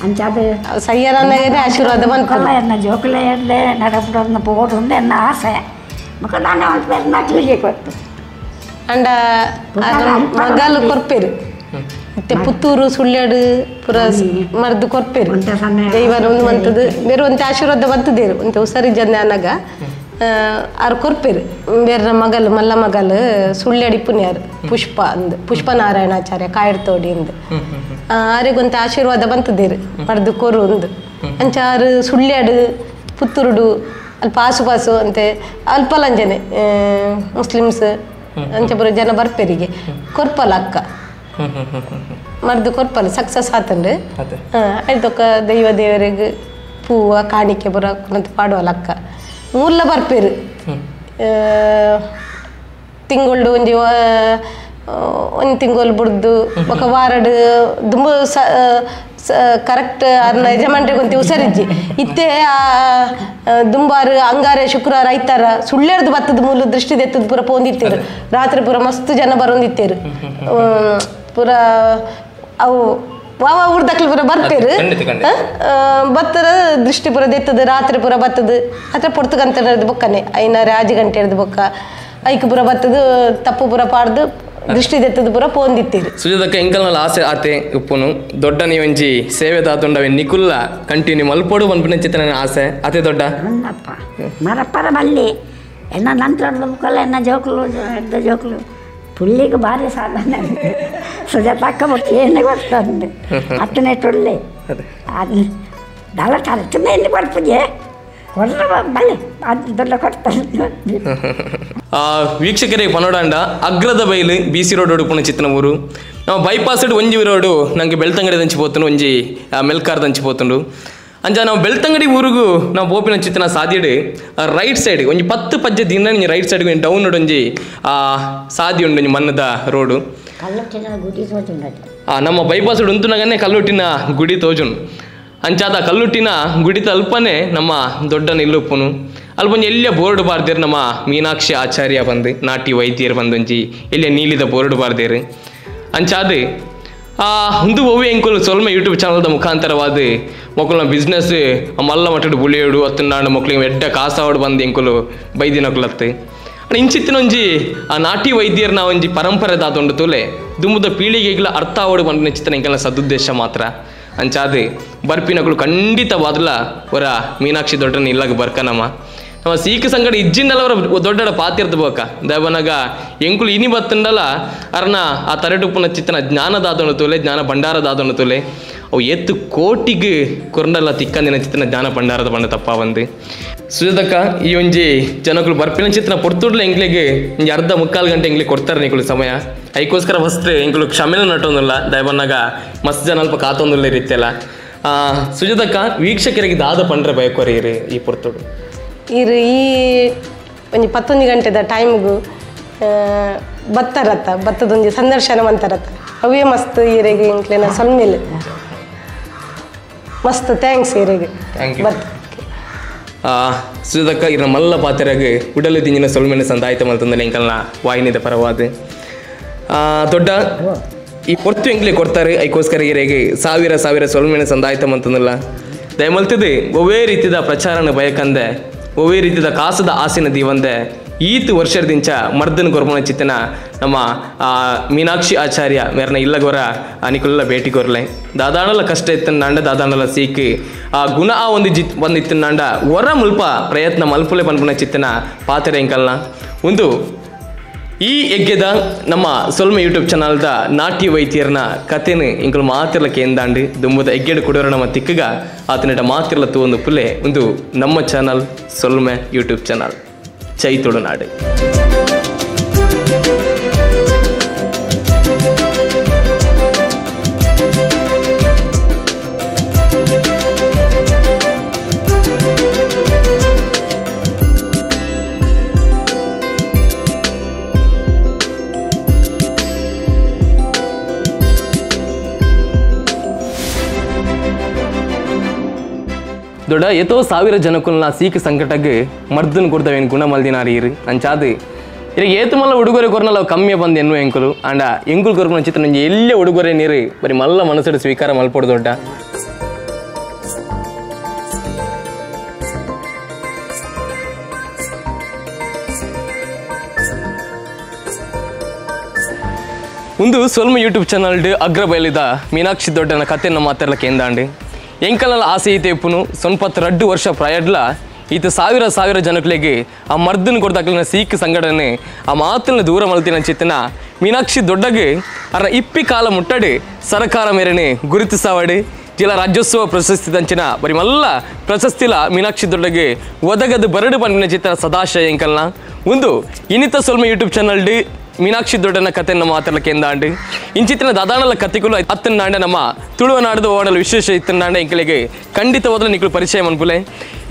S2: ಅಂಚಾದ
S3: ಸಯ್ಯರನ್ನ ಆಶೀರ್ವಾದ ಬಂತು
S2: ಎನ್ನ ಜೋಕುಲೇ ಇರಲೇ ನಡಪಡೋದನ್ನ ಪೋಡು ಎನ್ನ ಆಸೆ ಮಕ್ಕಳು ನಾನು ಅವನ പേര് ನಕ್ಲಿಗೆ ಕೊಟ್ಟು
S3: ಅಂಡ ಮಗಲು ಕೊರ್ಪೇರು ಮತ್ತೆ ಪುತ್ತೂರು ಸುಳ್ಯಾಡು ಪುರ ಮರ್ದು ಕೊರ್ಪೇರು ದೈವರ ಒಂದು ಮಂತದ್ದು ಬೇರೆ ಒಂತೆ ಆಶೀರ್ವಾದ ಬಂತದೇರು ಒಂತೆ ಹುಷಾರಿ ಜನ ಅನ್ನಾಗ ಆರು ಕೊರ್ಪೇರು ಬೇರೆ ಮಗಲು ಮಲ್ಲ ಮಗಲು ಸುಳ್ಯಾಡಿ ಪುಣ್ಯಾರು ಪುಷ್ಪ ಅಂದು ಪುಷ್ಪನಾರಾಯಣಾಚಾರ್ಯ ಕಾಯಡ್ತೋಡಿ ಅಂದು ಆರಿಗೊಂತೆ ಆಶೀರ್ವಾದ ಬಂತದೇರು ಮರ್ದು ಕೊರು ಅಂದು ಅಂಚ ಆರು ಸುಳ್ಯಾಡು ಪುತ್ತೂರುಡು ಅಲ್ಪ ಆಸು ಪಾಸು ಅಂತೆ ಅಲ್ಪಲಂಜನೆ ಮುಸ್ಲಿಮ್ಸ್ ಅಂಚ ಪುರ ಜನ ಬರ್ಪೇರಿಗೆ ಕೊರ್ಪಲ ಅಕ್ಕ ಮರ್ದು ಕೊರ್ಪಲ ಸಕ್ಸಸ್ ಆತಂಡು ಆಯ್ತೊಕ್ಕ ದೈವ ದೇವರಿಗೆ ಪೂವ ಕಾಣಿಕೆ ಬರ ಕುಣಂತ ಪಾಡುವಲ್ಲ ಅಕ್ಕ ಮೂರ್ಲ ಬರ್ಪೇರು ತಿಂಗಳು ಒಂಜಿ ಒಂದು ತಿಂಗಳು ಬುಡ್ದು ಬೊಕ ವಾರಡು ದುಂಬು ಕರೆಕ್ಟ್ ಅರ್ನ ಯಜಮಾನ್ರಿಗೆ ಒಂತಿ ಹುಷಾರಿಜ್ಜಿ ಇತ್ತೆ ದುಂಬಾರು ಅಂಗಾರೆ ಶುಕ್ರವಾರ ಐತಾರ ಸುಳ್ಳೆರ್ದು ಬತ್ತದ ಮೂಲ ದೃಷ್ಟಿ ದೆತ್ತದ ಪೂರ ಪೋಂದಿತ್ತೇರು ರಾತ್ರಿ ಪೂರ ಮಸ್ತ್ ಜನ ಬರೋಂದಿತ್ತೇರು ಪೂರ ಅವು ವಾವ ಊರ್ದಕ್ಲು ಪೂರ ಬರ್ಪೇರು ಬತ್ತರ ದೃಷ್ಟಿ ಪೂರ ದೆತ್ತದ ರಾತ್ರಿ ಪೂರ ಬತ್ತದ ಅತ್ರ ಪೊರ್ತುಗಂತ ಬೊಕ್ಕನೆ 5 6 ಗಂಟೆ ಹಿಡ್ದು ಬೊಕ್ಕ ಐಕ್ ಪೂರ ಬತ್ತದು ತಪ್ಪು ಪೂರ ಪಾಡ್ದು ದೃಷ್ಟಿ ದೆತ್ತದ ಪೂರ ಪೋಂದಿತ್ತೀರಿ
S1: ಸುಜಾತಕ್ಕ ಎಂಕಲ್ನ ಆಸೆ ಆತೆ ಉಪ್ಪುನು ದೊಡ್ಡ ನೀವಂಜಿ ಸೇವೆ ತಾತುಂಡವೆ ನಿಕುಲ್ಲ ಕಂಟಿನ್ಯೂ ಮಲ್ಪೋಡು ಪನ್ಪಿನ ಚಿತ್ರನ ಆಸೆ ಅತೆ ದೊಡ್ಡ
S2: ಅನ್ನಪ್ಪ ಮರಪ್ಪರ ಬಲ್ಲಿ ಎನ್ನ ನಂತರ ಮುಕ್ಕಲ್ಲ ಎನ್ನ ಜೋಕುಲು ಎದ್ದ ಜೋಕುಲು ಪುಲ್ಲಿಗೆ ಭಾರಿ ಸಾಧನೆ ಸುಜಾತಕ್ಕ ಬೊಕ್ಕ ಏನೇ ಬರ್ತಂಡು ಅತ್ತನೇ ಟೊಳ್ಳೆ ಅದು ದಳ ತರಚ ಮೇಲೆ ಬರ್ಪುಜೆ ಕೊಡ್ರ ಬಲ್ಲೆ ಅದು ದೊಡ್ಡ ಕೊಡ್ತಾರೆ.
S1: ವೀಕ್ಷಕರಿಗೆ ಪನೋಡಾಂಡ ಅಗ್ರದ ಬೈಲು B C road ಉಡುಪುನ ಚಿತ್ರನೂರು ನಾವು ಬೈಪಾಸ್ ಒಂಜಿ ರೋಡು ನಂಗೆ ಬೆಳ್ತಂಗಡಿ ದಂಚಿ ಪೋತುಂಡು ಒಂಜಿ ಮೆಲ್ಕಾರ್ ದಂಚಿ ಪೋತುಂಡು ಅಂಚ ನಾವು ಬೆಳ್ತಂಗಡಿ ಊರುಗು ನಾವು ಪೋಪಿನ ಚಿತ್ರನ ಸಾದಿಡು ರೈಟ್ ಸೈಡ್ ಒಂಜಿ 10 ಪಜ್ಜೆ ದಿನ right side down ಒಂಜಿ ಸಾದಿ ಉಂಡು ಒಂಜಿ ಮನ್ನದ ರೋಡು ನಮ್ಮ ಬೈಪಾಸ್ ಉಂತುನಗನೆ ಕಲ್ಲುಟ್ಟಿನ ಗುಡಿ ತೋಜುಂಡು ಅಂಚಾದ ಕಲ್ಲುಟ್ಟಿನ ಗುಡಿ ತಲ್ಪನೆ ನಮ್ಮ ದೊಡ್ಡ ನಿಲ್ಲುಪ್ಪುನು ಅಲ್ಪ ಒಂಜಿ ಎಲ್ಲಿಯ ಬೋರ್ಡ್ ಬಾರ್ದೇರು ನಮ್ಮ ಮೀನಾಕ್ಷಿ ಆಚಾರ್ಯ ಬಂದು ನಾಟಿ ವೈದ್ಯರು ಬಂದೊಂಜಿ ಎಲ್ಲಿಯ ನೀಲಿದ ಬೋರ್ಡ್ ಬಾರ್ದೇರು ಅಂಚಾದ ಒಂದು ಒವ್ವೆ ಎಂಕುಲು ಸೊಲ್ಮೆ ಯೂಟ್ಯೂಬ್ ಚಾನಲ್ದ ಮುಖಾಂತರವಾದ ಮಕ್ಕಳ ಬಿಸ್ನೆಸ್ ಮಲ್ಲ ಮಟ್ಟಡು ಬುಳಿಯೋಡು ಅತ್ತನಾಡು ಮಕ್ಕಳಿಗೆ ಎಡ್ಡ ಕಾಸಾವಡು ಬಂದು ಎಂಕುಲು ಬೈದಿನಕುಲತ್ತು ಇಂಚಿತ್ತಿನೊಂಜಿ ಆ ನಾಟಿ ವೈದ್ಯರ್ನ ಒಂಜಿ ಪರಂಪರೆ ದಾದೊಂಡು ತುಲೆ ದುಂಬುದ ಪೀಳಿಗೆಗಳ ಅರ್ಥ ಆವಡು ಬಂದ ಚಿತ್ರನ ಎಂಕಲ್ನ ಸದುದ್ದೇಶ ಮಾತ್ರ ಅಂಚಾದ ಬರ್ಪಿನಕುಲು ಖಂಡಿತವಾದಲ ಅವರ ಮೀನಾಕ್ಷಿ ದೊಡ್ಡನ ಇಲ್ಲಾಗ ಬರ್ಕನಮ್ಮ ನಮ್ಮ ಸೀಕ ಸಂಗಡ ಇಜ್ಜಿಂದಲ್ಲ ಅವರ ದೊಡ್ಡ ಪಾತಿರ್ದು ಬೋಕ ದೇವನಾಗ ಎಂಕುಲು ಇನಿ ಬತ್ತಂಡಲ ಅರ್ನ ಆ ತರಟುಪ್ಪುನ ಚಿತ್ತನ ಜ್ಞಾನದಾದೊಂಡು ತುಲೆ ಜ್ಞಾನ ಭಂಡಾರದಾದೊಂಡು ತುಲೆ ಅವು ಎತ್ತು ಕೋಟಿಗೆ ಕೊರಂಡಲ್ಲ ತಿಕ್ಕಂದಿನ ಚಿತ್ತನ ಜ್ಞಾನ ಭಂಡಾರದ ಬಣ್ಣ ತಪ್ಪ ಬಂದು ಸುಜಾತಕ್ಕ ಈ ಒಂಜಿ ಜನಗಳು ಬರ್ಪಿನ ಚಿತ್ರನ ಪೊರ್ತುಡ್ಲ ಎಂಕ್ಲಿಗೆ ಒಂಜಿ ಅರ್ಧ ಮುಕ್ಕಾಲು ಗಂಟೆ ಎಂಕ್ಲಿಗೆ ಕೊಡ್ತಾರೆ ನಿಕುಲು ಸಮಯ ಐಕೋಸ್ಕರ ಫಸ್ಟ್ ಎಂಕುಲು ಕ್ಷಮೆನೂ ನಟೊಂದಿಲ್ಲ ದಯಬನ್ನಾಗ ಮಸ್ತ್ ಜನ ಅಲ್ಪ ಕಾತೊಂದಿಲ್ಲ ರೀತಿಯಲ್ಲ ಸುಜಾತಕ್ಕ ವೀಕ್ಷಕರಿಗೆ ದಾದ ಪಂಡ್ರೆ ಬಯಕೋರಿ ಈ ಪೊರ್ತುಡು
S3: ಇರು ಈ ಒಂಜಿ 11 ಗಂಟೆದ ಟೈಮ್ಗು ಬತ್ತರತ್ತ ಬತ್ತದೊಂಜಿ ಸಂದರ್ಶನ ಮಂತರತ್ತ ಅವೇ ಮಸ್ತ್ ಈರೆಗೆ ಎಂಕ್ಲೆನ ಸೊಲ್ಮೇಲೆ ಮಸ್ತ್ thanks ಈರೆಗೆ ಬತ್ತ
S1: ಸುಜಾತಕ್ಕ ಇರ ಮಲ್ಲ ಪಾತ್ರೆಗೆ ಉಡಲು ದಿಂಜಿನ ಸೊಲ್ಮೆನೆ ಸಂದಾಯ್ತ ಮಲ್ತಂದಲೆ ಎಂಕಲ್ನ ವಾಹಿನಿದ ಪರವಾದ ದೊಡ್ಡ ಈ ಪೊರ್ತು ಎಂಕ್ಲೆ ಕೊಡ್ತಾರೆ ಐಕೋಸ್ಕರ ಈರೆಗೆ ಸಾವಿರ ಸಾವಿರ ಸೊಲ್ಮೆನೆ ಸಂದಾಯ್ತ ಮಂತಂದಲ್ಲ ದಯಮಲ್ತದೆ ಒವ್ವೇ ರೀತಿದ ಪ್ರಚಾರನ ಬಯಕಂದೆ ಒವ್ವೇ ರೀತಿದ ಕಾಸದ ಆಸೆನ ದೀವಂದೆ ಈತ್ ವರ್ಷದಿಂಚ ಮರ್ದನ ಕೊರ್ಪಣ ಚಿತ್ತನ ನಮ್ಮ ಮೀನಾಕ್ಷಿ ಆಚಾರ್ಯ ಮೇರನ ಇಲ್ಲಗೋರ ನಿಕುಲ್ಲ ಭೇಟಿ ಕೊರ್ಲೆ ದಾದಾಣಲ ಕಷ್ಟ ಇತ್ತನಾಂಡ ದಾದಾಣಲ ಸೀಕ್ ಆ ಗುಣ ಆ ಒಂದು ಜಿತ್ ಬಂದಿತ್ತನಾಂಡ ಹೊರ ಮುಲ್ಪ ಪ್ರಯತ್ನ ಮಲ್ಪುಲೆ ಪನ್ಪುನ ಚಿತ್ತನ ಪಾತ್ರೆ ಎಂಕಲ್ನ ಒಂದು ಈ ಯಜ್ಞದ ನಮ್ಮ ಸೊಲ್ಮೆ ಯೂಟ್ಯೂಬ್ ಚಾನಲ್ದ ನಾಟ್ಯ ವೈದ್ಯರ್ನ ಕಥೆನು ಇಂಕಲು ಮಾತಿರ್ಲ ಕೇಂದಾಂಡು ದುಂಬುದ ಎಗ್ಗೆಡು ಕುಡೋರ ನಮ್ಮ ತಿಕ್ಕಗ ಆತನಿಟ ಮಾತಿರ್ಲ ತೂವೊಂದು ಪುಲೆ ಒಂದು ನಮ್ಮ ಚಾನಲ್ ಸೊಲ್ಮೆ ಯೂಟ್ಯೂಬ್ ಚಾನಲ್ ಜೈ ತುಳುನಾಡು. ದೊಡ್ಡ ಏತೋ ಸಾವಿರ ಜನಕ್ಕುಲ್ನ ಸೀಕ ಸಂಕಟಕ್ಕೆ ಮರ್ದನ್ ಕೊಡ್ತವೇನು ಗುಣ ಮಲ್ದಿನಾರು ಇರು ಅಂಚಾದು ಇರ ಏತು ಮಲ್ಲ ಉಡುಗೊರೆ ಕೊರ್ನಲ್ಲ ಕಮ್ಮಿ ಬಂದು ಎನ್ನುವ ಎಂಕುಲು ಅಂಡ ಎಂಕುಲು ಕೊರ್ಪುನ ಚಿತ್ರ ನಂಜಿ ಎಲ್ಲೇ ಉಡುಗೊರೆ ನೀರು ಬರೀ ಮಲ್ಲ ಮನಸ್ಸು ಸ್ವೀಕಾರ ಮಲ್ಪೊಡು ದೊಡ್ಡ. ಒಂದು ಸೊಲ್ಮ ಯೂಟ್ಯೂಬ್ ಚಾನಲ್ ಅಗ್ರ ಬಯಲಿದ ಮೀನಾಕ್ಷಿ ದೊಡ್ಡನ ಕಥೆಯನ್ನು ಮಾತಾಡ್ಲಿಕ್ಕೆ ಎಂದಾಂಡು ಎಂಕಲ್ನ ಆಸೆ ಈತೆ ಇಪ್ಪುನು 92 ವರ್ಷ ಪ್ರಾಯಡ್ಲ ಈತ ಸಾವಿರ ಸಾವಿರ ಜನಗಳಿಗೆ ಆ ಮರ್ದನ್ ಕೊಡ್ದಾಕ್ಲಿನ ಸೀಕ್ ಸಂಘಟನೆ ಆ ಮಾತನ್ನ ದೂರ ಮಲ್ತಿನ ಚಿತ್ತನ ಮೀನಾಕ್ಷಿ ದೊಡ್ಡಗೆ ಅರ ಇಪ್ಪಿ ಕಾಲ ಮುಟ್ಟಡಿ ಸರಕಾರ ಮೇರೆನೆ ಗುರುತಿಸವಾಡಿ ಜಿಲ್ಲಾ ರಾಜ್ಯೋತ್ಸವ ಪ್ರಶಸ್ತಿ ದಂಚಿನ ಬರಿ ಮಲ್ಲ ಪ್ರಶಸ್ತಿಲ ಮೀನಾಕ್ಷಿ ದೊಡ್ಡಗೆ ಒದಗದು ಬರಡು ಪನ್ಪಿನ ಚಿತ್ತನ ಸದಾಶಯ ಎಂಕಲ್ನ ಒಂದು ಇನ್ನಿತ ಸೊಲ್ಮೆ YouTube channel D Meenakshi ದೊಡ್ಡನ ಕಥೆಯನ್ನು ಮಾತಾಡಲಿಕ್ಕೆ ಎಂದಾಂಡು ಇಂಚಿತ್ತಿನ ದಾದಾಣಲ ಕಥೆಗಳು ಅತ್ತನಾಂಡ ನಮ್ಮ ತುಳುವನಾಡದ ಓಡಲು ವಿಶೇಷ ಇತ್ತನಾಂಡ ಎಂಕಲಿಗೆ ಖಂಡಿತವಾದ ನಿಕಲು ಪರಿಚಯ ಮನ್ಪುಲೆ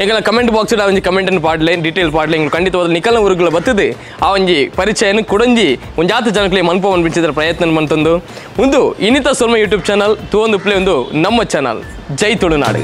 S1: ಎಂಕಲ ಕಮೆಂಟ್ ಬಾಕ್ಸ್ ಆ ಒಂಜಿ ಕಮೆಂಟನ್ನು ಪಾಡ್ಲೆ ಡೀಟೇಲ್ ಪಾಡ್ಲೆ ಎಂಕಲು ಖಂಡಿತವಾದ ನಿಕಲ್ನ ಊರುಗಳ ಬತ್ತದೆ ಆ ಒಂಜಿ ಪರಿಚಯನ ಕುಡಂಜಿ ಒಂಜಾತ ಜನಕ್ಕೆ ಮನ್ಪ ಮನ್ಪಿಸಿದ ಪ್ರಯತ್ನ ಮಂತಂದು ಒಂದು ಇನ್ನಿತ ಸೊಲ್ಮ ಯೂಟ್ಯೂಬ್ ಚಾನಲ್ ತೂವೊಂದು ಪ್ಲೇ ಒಂದು ನಮ್ಮ ಚಾನಲ್ ಜೈ ತುಳುನಾಡು.